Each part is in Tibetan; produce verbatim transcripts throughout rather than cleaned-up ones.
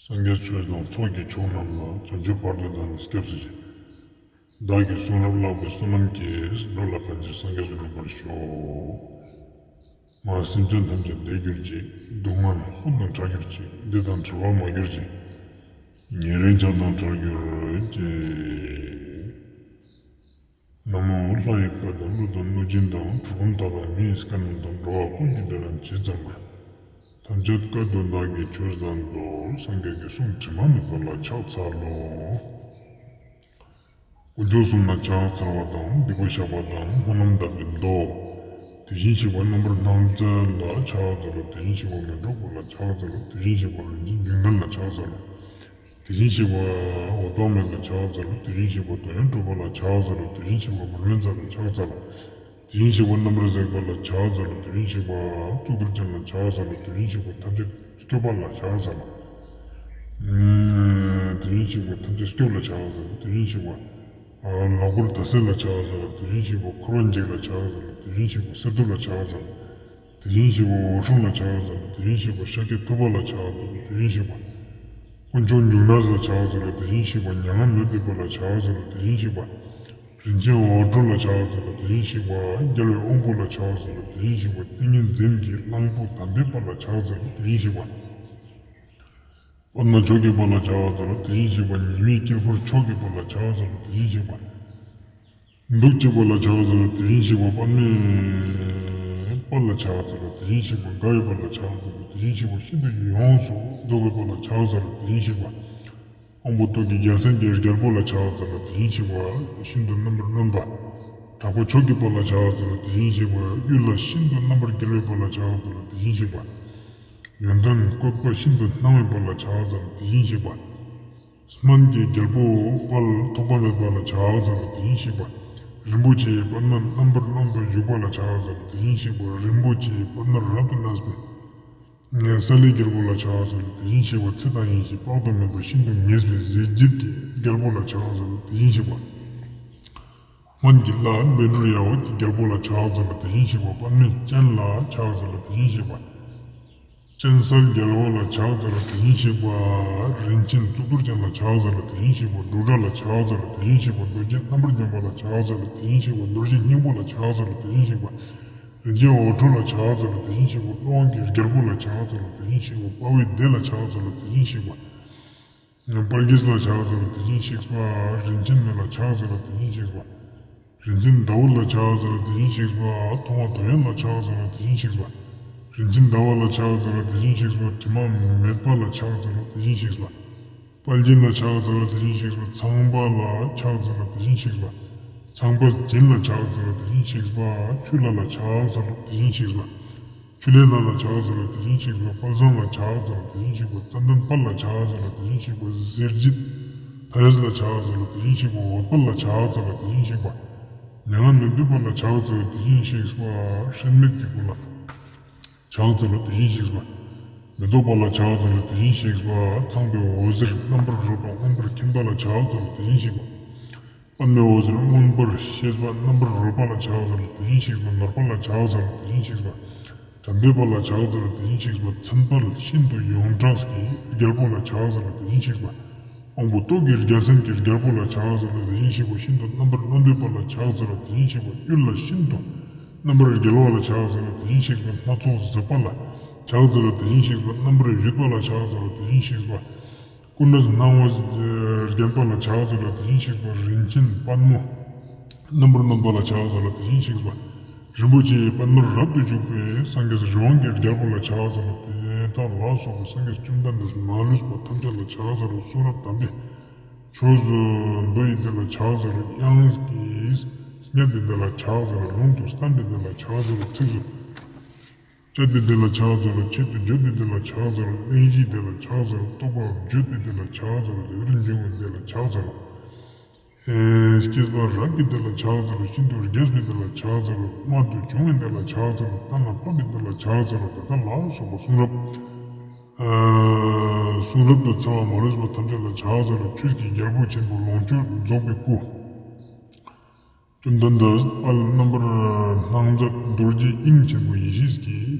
སངས་རྒྱས་ཆོས་དང་ཚོགས་ཀྱི་མཆོག་རྣམས་ལ། བྱང་ཆུབ་བར་དུ་བདག་ནི་སྐྱབས་སུ་མཆི། བདག་གིས་གསུང་རབ་བཀླག་པའི་བསོད་ནམས་ཀྱིས། འགྲོ་ལ་ཕན་ཕྱིར་སངས་རྒྱས་སུ་འགྲུབ་པར་ཤོག། མ་སེམས་ཅན་ཐམས་ཅད་བདེ་གྱུར་ཅིག། སྡུག་བསྔལ་ཀུན་དང་བྲལ་གྱུར་ཅིག། བདེ་དང་བྲལ་བར་མ་གྱུར་ཅིག། ཉེ་རིང་ཆགས་སྡང་བྲལ་གྱུར་ཅིག། ན་མོ། ལྷ་ཡི་བཀའ་དང་ཀླུ་དང་གནོད་སྦྱིན་དང་། གྲུལ་བུམ་དག་དང་མི་ཡི་བཀའ་རྣམས་དང་། འགྲོ་བ་ཀུན་གྱི་སྒྲ་རྣམས་ཇི་ཙམ་པར། ཐམས་ཅད་སྐད་དུ་བདག་གིས་ཆོས་བསྟན་ཏོ། སངས་རྒྱས་ཀྱི་གསུང་དྲི་མ་མེད་པ་ལ་ཕྱག་འཚལ་ལོ། དཀོན་མཆོག་གསུམ་ལ་ཕྱག་འཚལ་བ་དང་། སྡིག་པ་བཤགས་པ་དང་། སྨོན་ལམ་བཏབ་པའི་མདོ། དེ་བཞིན་གཤེགས་པ་རྣམ་པར་སྣང་མཛད་ལ་ཕྱག་འཚལ་ལོ། དེ་བཞིན་གཤེགས་པ་མི་སྡུག་པ་ལ་ཕྱག་འཚལ་ལོ། དེ་བཞིན་གཤེགས་པ་རིན་ཆེན་འབྱུང་ལྡན་ལ་ཕྱག་འཚལ་ལོ། དེ་བཞིན་གཤེགས་པ་འོད་དཔག་མེད་ལ་ཕྱག་འཚལ་ལོ། དེ་བཞིན་གཤེགས་པ་དོན་ཡོད་གྲུབ་པ་ལ་ཕྱག་འཚལ་ལོ། དེ་བཞིན་གཤེགས་པ་མར་མེ་མཛད་ལ་ཕྱག་འཚལ་ལོ། དེ་བཞིན་གཤེགས་པ་རྣམ་པར་གཟིགས་པ་ལ་ཕྱག་འཚལ་ལོ། དེ་བཞིན་གཤེགས་པ་གཙུག་ཏོར་ཅན་ལ་ཕྱག་འཚལ་ལོ། དེ་བཞིན་གཤེགས་པ་ཐམས་ཅད་སྐྱོབ་པ་ལ་ཕྱག་འཚལ་ལོ། དེ་བཞིན་གཤེགས་པ་ཐམས་ཅད་སྐྱོབ་ལ་ཕྱག་འཚལ་ལོ། དེ་བཞིན་གཤེགས་པ་ལྷག་པར་ཟླ་གསལ་ལ་ཕྱག་འཚལ་ལོ། དེ་བཞིན་གཤེགས་པ་འཁོར་བ་འཇིག་ལ་ཕྱག་འཚལ་ལོ། དེ་བཞིན་གཤེགས་པ་གསེར་ཐུབ་ལ་ཕྱག་འཚལ་ལོ། དེ་བཞིན་གཤེགས་པ་འོད་སྲུང་ལ་ཕྱག་འཚལ་ལོ། དེ་བཞིན་གཤེགས་པ་ཤཱཀྱ་ཐུབ་པ་ལ་ཕྱག་འཚལ་ལོ། དེ་བཞིན་གཤེགས་པ་དཀོན་མཆོག་འབྱུང་གནས་ལ་ཕྱག་འཚལ་ལོ། དེ་བཞིན་གཤེགས་པ་མྱ་ངམ་མེད་པའི་དཔལ་ལ་ཕྱག་འཚལ་ལོ། དེ་བཞིན་གཤེགས་པ་རིན་ཆེན་འོད་འཕྲོ་ལ་ཕྱག་འཚལ་ལོ། དེ་བཞིན་གཤེགས་པ་རྒྱལ་བའི་དབང་པོ་ལ་ཕྱག་འཚལ་ལོ། དེ་བཞིན་གཤེགས་པ་ཏིང་ངེ་འཛིན་གྱི་གླང་པོ་དམ་པའི་དཔལ་ལ་ཕྱག་འཚལ་ལོ། དེ་བཞིན་གཤེགས་པ་པདྨ་མཆོག་གི་དཔལ་ལ་ཕྱག་འཚལ་ལོ། དེ་བཞིན་གཤེགས་པ་ཉི་མའི་དཀྱིལ་འཁོར་མཆོག་གི་དཔལ་ལ་ཕྱག་འཚལ་ལོ། དེ་བཞིན་གཤེགས་པ་གདུགས་གཅིག་པ་ལ་ཕྱག་འཚལ་ལོ། དེ་བཞིན་གཤེགས་པ་པདྨའི་དཔལ་ལ་ཕྱག་འཚལ་ལོ། དེ་བཞིན་གཤེགས་པ་དགའ་བའི་དཔལ་ལ་ཕྱག་འཚལ་ལོ། དེ་བཞིན་གཤེགས་པ་ཤིན་ཏུ་ཡོངས་སུ་རྫོགས་པའི་དཔལ་ལ་ཕྱག་འཚལ་ལོ། དེ་བཞིན་གཤེགས་པ་དབང་པོ་ཏོག་གི་རྒྱལ་མཚན་གྱི་རྒྱལ་པོ་ལ་ཕྱག་འཚལ་ལོ། དེ་བཞིན་གཤེགས་པ་ཤིན་ཏུ་རྣམ་པར་གནོན་པ་གྲགས་པ་མཆོག་གི་དཔལ་ལ་ཕྱག་འཚལ་ལོ། དེ་བཞིན་གཤེགས་པ་གཡུལ་ལ་ཤིན་ཏུ་རྣམ་པར་རྒྱལ་བའི་དཔལ་ལ་ཕྱག་འཚལ་ལོ། དེ་བཞིན་གཤེགས་པ་ཡོན་ཏན་བཀོད་པ་ཤིན་ཏུ་སྣང་བའི་དཔལ་ལ་ཕྱག་འཚལ་ལོ། དེ་བཞིན་གཤེགས་པ་སྨན་གྱི་རྒྱལ་པོ་དཔལ་ཐོགས་པ་མེད་པ་ལ་ཕྱག་འཚལ་ལོ། དེ་བཞིན་གཤེགས་པ་རིན་པོ་ཆེའི་པདྨ་རྣམ་པར་གནོན་པ་བཞུགས་པ་ལ་ཕྱག་འཚལ་ལོ། དེ་བཞིན་གཤེགས་པ་རིན་པོ་ཆེའི་པདྨ་རབ་ཏུ་གནས་པའི་སཱ་ལུའི་རྒྱལ་པོ་ལ་ཕྱག་འཚལ་ལོ། དེ་བཞིན་གཤེགས་པ་ཚེ་དང་ཡེ་ཤེས་དཔག་ཏུ་མེད་པ་ཤིན་ཏུ་ངེས་པའི་གཟི་བརྗིད་ཀྱི་རྒྱལ་པོ་ལ་ཕྱག་འཚལ་ལོ། དེ་བཞིན་གཤེགས་པ་སྨན་གྱི་བླ་བཻ་ཌཱུརྱ་འོད་ཀྱི་རྒྱལ་པོ་ལ་ཕྱག་འཚལ་ལོ། དེ་བཞིན་གཤེགས་པ་པདྨའི་སྤྱན་ལ་ཕྱག་འཚལ་ལོ། དེ་བཞིན་གཤེགས་པ་སྤྱན་གསལ་རྒྱལ་བ་ལ་ཕྱག་འཚལ་ལོ། དེ་བཞིན་གཤེགས་པ་རིན་ཆེན་གཙུག་ཏོར་ཅན་ལ་ཕྱག་འཚལ་ལོ། དེ་བཞིན་གཤེགས་པ་འབྲུག་སྒྲ་ལ་ཕྱག་འཚལ་ལོ། དེ་བཞིན་གཤེགས་པ་རྡོ་རྗེ་རྣམ་པར་འཇོམས་པ་ལ་ཕྱག་འཚལ་ལོ། དེ་བཞིན་གཤེགས་པ་རྡོ་རྗེ་སྙིང་པོ་ལ་ཕྱག་འཚལ་ལོ། དེ་བཞིན་གཤེགས་པ་རིན་ཆེན་འོད་འཕྲོ་ལ་ཕྱག་འཚལ་ལོ། དེ་བཞིན་གཤེགས་པ་ཀླུ་དབང་གི་རྒྱལ་པོ་ལ་ཕྱག་འཚལ་ལོ། དེ་བཞིན་གཤེགས་པ་དཔའ་བོའི་སྡེ་ལ་ཕྱག་འཚལ་ལོ། དེ་བཞིན་གཤེགས་པ་དཔལ་གྱི་ལ་ཕྱག་འཚལ་ལོ། དེ་བཞིན་གཤེགས་པ་རིན་ཆེན་མེ་ལ་ཕྱག་འཚལ་ལོ། དེ་བཞིན་གཤེགས་པ་རིན་ཆེན་ཟླ་འོད་ལ་ཕྱག་འཚལ་ལོ། དེ་བཞིན་གཤེགས་པ་མཐོང་བ་དོན་ཡོད་ལ་ཕྱག་འཚལ་ལོ། དེ་བཞིན་གཤེགས་པ་རིན་ཆེན་ཟླ་བ་ལ་ཕྱག་འཚལ་ལོ། དེ་བཞིན་གཤེགས་པ་དྲི་མ་མེད་པ་ལ་ཕྱག་འཚལ་ལོ། དེ་བཞིན་གཤེགས་པ་དཔལ་སྦྱིན་ལ་ཕྱག་འཚལ་ལོ། དེ་བཞིན་གཤེགས་པ་ཚངས་པ་ལ་ཕྱག་འཚལ་ལོ། དེ་བཞིན་གཤེགས་པ་ཚངས་པ་སྦྱིན་ལ་ཕྱག་འཚལ་ལོ། དེ་བཞིན་གཤེགས་པ་ཆུ་ལྷ་ལ་ཕྱག་འཚལ་ལོ། དེ་བཞིན་གཤེགས་པ་ཆུ་ལྷའི་ལྷ་ལ་ཕྱག་འཚལ་ལོ། དེ་བཞིན་གཤེགས་པ་དཔལ་བཟང་ལ་ཕྱག་འཚལ་ལོ། དེ་བཞིན་གཤེགས་པ་ཙན་དན་དཔལ་ལ་ཕྱག་འཚལ་ལོ། དེ་བཞིན་གཤེགས་པ་གཟི་བརྗིད་མཐའ་ཡས་ལ་ཕྱག་འཚལ་ལོ། དེ་བཞིན་གཤེགས་པ་འོད་དཔལ་ལ་ཕྱག་འཚལ་ལོ། དེ་བཞིན་གཤེགས་པ་མྱ་ངམ་མེད་པའི་དཔལ་ལ་ཕྱག་འཚལ་ལོ། དེ་བཞིན་གཤེགས་པ་ཧྲན་མེད་ཀྱི་སྐུ་ལ་ཕྱག་འཚལ་ལོ། དེ་བཞིན་གཤེགས་པ་མེ་ཏོག་དཔལ་ལ་ཕྱག་འཚལ་ལོ། དེ་བཞིན་གཤེགས་པ་ཚངས་པའི་འོད་ཟེར་རྣམ་པར་རོལ་པ་མངོན་པར་མཁྱེན་པ་ལ་ཕྱག་འཚལ་ལོ། དེ་བཞིན་གཤེགས་པ་པདྨའི་འོད་ཟེར་མངོན་པར་ཤེས་པ་རྣམ་པར་རོལ་པ་ལ་ཕྱག་འཚལ་ལོ། དེ་བཞིན་གཤེགས་པ་ནོར་དཔལ་ལ་ཕྱག་འཚལ་ལོ། དེ་བཞིན་གཤེགས་པ་དམ་པའི་དཔལ་ལ་ཕྱག་འཚལ་ལོ། དེ་བཞིན་གཤེགས་པ་མཚན་དཔལ་ཤིན་ཏུ་ཡོངས་གྲགས་ཀྱི་རྒྱལ་པོ་ལ་ཕྱག་འཚལ་ལོ། དེ་བཞིན་གཤེགས་པ་དབང་པོ་ཏོག་གི་རྒྱལ་མཚན་གྱི་རྒྱལ་པོ་ལ་ཕྱག་འཚལ་ལོ། དེ་བཞིན་གཤེགས་པ་ཤིན་ཏུ་རྣམ་པར་གནོན་པའི་དཔལ་ལ་ཕྱག་འཚལ་ལོ། དེ་བཞིན་གཤེགས་པ་གཡུལ་ལ་ཤིན་ཏུ་རྣམ་པར་རྒྱལ་བ་ལ་ཕྱག་འཚལ་ལོ། དེ་བཞིན་གཤེགས་པ་སྣ་ཚོགས་གཟིགས་པ་ལ་ཕྱག་འཚལ་ལོ། དེ་བཞིན་གཤེགས་པ་རྣམ་པར་བཞུད་པ་ལ་ཕྱག་འཚལ་ལོ། དེ་བཞིན་གཤེགས་པ་ཀུན་ནས་སྣང་བ་བརྒྱན་པ་ལ་ཕྱག་འཚལ་ལོ། དེ་བཞིན་གཤེགས་པ་རིན་ཆེན་པདྨོ་རྣམ་པར་གནོན་པ་ལ་ཕྱག་འཚལ་ལོ། དེ་བཞིན་གཤེགས་པ་རིན་པོ་ཆེའི་པདྨར་རབ་ཏུ་བཞུགས་པའི་སངས་རྒྱས་རི་དབང་གི་རྒྱལ་པོ་ལ་ཕྱག་འཚལ་ལོ། དེ་དག་ལ་སོགས་པའི་སངས་རྒྱས་བཅོམ་ལྡན་འདས་མ་ལུས་པ་ཐམས་ཅད་ལ་ཕྱག་འཚལ་ལོ། གསུང་རབ་དམ་པའི་ཆོས་སུ་མདོ་ཡི་སྡེ་ལ་ཕྱག་འཚལ་ལོ། དབྱངས་ཀྱིས་བསྙད་པའི་སྡེ་ལ་ཕྱག་འཚལ་ལོ། ལུང་དུ་བསྟན་པའི་སྡེ་ལ་ཕྱག་འཚལ་ལོ། ཚིགས་སུ་བཅད་པའི་སྡེ་ལ་ཕྱག་འཚལ་ལོ། ཆེད་དུ་བརྗོད་པའི་སྡེ་ལ་ཕྱག་འཚལ་ལོ། གླེང་གཞིའི་སྡེ་ལ་ཕྱག་འཚལ་ལོ། རྟོགས་པ་བརྗོད་པའི་སྡེ་ལ་ཕྱག་འཚལ་ལོ། དེ་ལྟར་འབྱུང་བའི་སྡེ་ལ་ཕྱག་འཚལ་ལོ། ཨེ། སྐྱེས་པ་རབ་ཀྱི་སྡེ་ལ་ཕྱག་འཚལ་ལོ། ཤིན་ཏུ་རྒྱས་པའི་སྡེ་ལ་ཕྱག་འཚལ་ལོ། རྨད་དུ་བྱུང་བའི་སྡེ་ལ་ཕྱག་འཚལ་ལོ། གཏན་ལ་ཕབ་པའི་སྡེ་ལ་ཕྱག་འཚལ་ལོ། དེ་དག་ལ་སོགས་པ་གསུང་རབ། ཨེ། གསུང་རབ་ཏུ་འཚེ་བ་མ་ལུས་པ་ཐམས་ཅད་ལ་ཕྱག་འཚལ་ལོ། ཆོས་ཀྱི་རྒྱལ་པོ་ཆེན་པོ་ལོངས་སྤྱོད་རྫོགས་པའི་སྐུ། བཅོམ་ལྡན་འདས་དཔལ་རྣམ་པར་སྣང་མཛད་རྡོ་རྗེ་དབྱིངས་ཆེན་པོ་ཡེ་ཤེས་ཀྱི་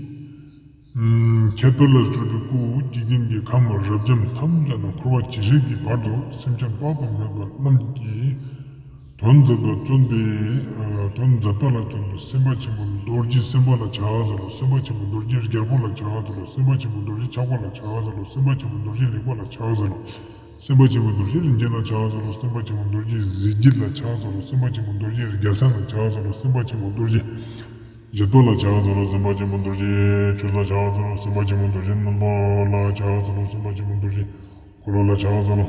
ཁྱད་པར་ལས་གྲུབ་པའི་སྐུ། འཇིག་རྟེན་གྱི་ཁམས་རབ་འབྱམས་ཐམས་ཅད་དུ་འཁོར་བ་ཇི་སྲིད་ཀྱི་བར་དུ་སེམས་ཅན་དཔག་ཏུ་མེད་པ་རྣམས་ཀྱི་དོན་མཛད་པར་བརྩོན་པའི། ཨ། དོན་མཛད་པ་ལ་བརྩོན་པའི་སེམས་དཔའ་ཆེན་པོ་རྡོ་རྗེ་སེམས་དཔའ་ལ་ཕྱག་འཚལ་ལོ། སེམས་དཔའ་ཆེན་པོ་རྡོ་རྗེ་རྒྱལ་པོ་ལ་ཕྱག་འཚལ་ལོ། སེམས་དཔའ་ཆེན་པོ་རྡོ་རྗེ་ཆགས་པ་ལ་ཕྱག་འཚལ་ལོ། སེམས་དཔའ་ཆེན་པོ་རྡོ་རྗེ་ལེགས་པ་ལ་ཕྱག་འཚལ་ལོ། སེམས་དཔའ་ཆེན་པོ་རྡོ་རྗེ་རིན་ཆེན་ལ་ཕྱག་འཚལ་ལོ། སེམས་དཔའ་ཆེན་པོ་རྡོ་རྗེ་གཟི་བརྗིད་ལ་ཕྱག་འཚལ་ལོ། སེམས་དཔའ་ཆེན་པོ་རྡོ་རྗེ་རྒྱལ་མཚན་ལ་ཕྱག་འཚལ་ལོ། སེམས་དཔའ་ཆེན་པོ་རྡོ་རྗེ་བཞད་པ་ལ་ཕྱག་འཚལ་ལོ། སེམས་དཔའ་ཆེན་པོ་རྡོ་རྗེ་ཆོས་ལ་ཕྱག་འཚལ་ལོ། སེམས་དཔའ་ཆེན་པོ་རྡོ་རྗེ་རྣམ་པ་ལ་ཕྱག་འཚལ་ལོ། སེམས་དཔའ་ཆེན་པོ་རྡོ་རྗེ་འཁོར་ལོ་ལ་ཕྱག་འཚལ་ལོ།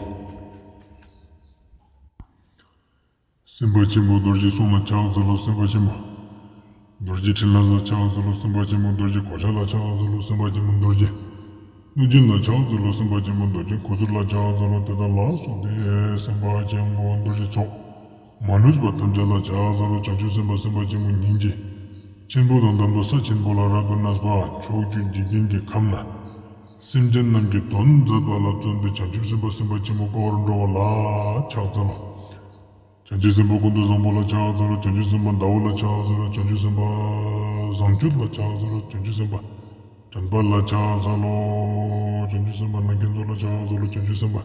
སེམས་དཔའ་ཆེན་པོ་རྡོ་རྗེ་གསུང་ལ་ཕྱག་འཚལ་ལོ། སེམས་དཔའ་ཆེན་པོ་རྡོ་རྗེ་ཕྲིན་ལས་ལ་ཕྱག་འཚལ་ལོ། སེམས་དཔའ་ཆེན་པོ་རྡོ་རྗེ་གོ་ཆ་ལ་ཕྱག་འཚལ་ལོ། སེམས་དཔའ་ཆེན་པོ་རྡོ་རྗེ་གནོད་སྦྱིན་ལ་ཕྱག་འཚལ་ལོ། སེམས་དཔའ་ཆེན་པོ་རྡོ་རྗེ་ཁུ་ཚུར་ལ་ཕྱག་འཚལ་ལོ། དེ་དག་ལ་སོགས་ཏེ་སེམས་དཔའ་ཆེན་པོ་རྡོ་རྗེ་ཚོགས་མ་ལུས་པ་ཐམས་ཅད་ལ་ཕྱག་འཚལ་ལོ། བྱང་ཆུབ་སེམས་དཔའ་སེམས་དཔའ་ཆེན་པོ་སྙིང་རྗེ་ཆེན་པོ་དང་ལྡན་པ་ས་ཆེན་པོ་ལ་རབ་ཏུ་གནས་པ་ཕྱོགས་བཅུའི་འཇིག་རྟེན་གྱི་ཁམས་ན་སེམས་ཅན་རྣམས་ཀྱི་དོན་མཛད་པ་ལ་བརྩོན་པའི་བྱང་ཆུབ་སེམས་དཔའ་སེམས་དཔའ་ཆེན་པོ་དཔའ་བར་འགྲོ་བ་ལ་ཕྱག་འཚལ་ལོ། བྱང་ཆུབ་སེམས་དཔའ་ཀུན་ཏུ་བཟང་པོ་ལ་ཕྱག་འཚལ་ལོ། བྱང་ཆུབ་སེམས་དཔའ་ཟླ་འོད་ལ་ཕྱག་འཚལ་ལོ། བྱང་ཆུབ་སེམས་དཔའ་བཟང་སྤྱོད་ལ་ཕྱག་འཚལ་ལོ། བྱང་ཆུབ་སེམས་དཔའ་དྲན་པ་ལ་ཕྱག་འཚལ་ལོ། བྱང་ཆུབ་སེམས་དཔའ་ལྷ་ཁྱེད་ཚོ་ལ་ཕྱག་འཚལ་ལོ། བྱང་ཆུབ་སེམས་དཔའ་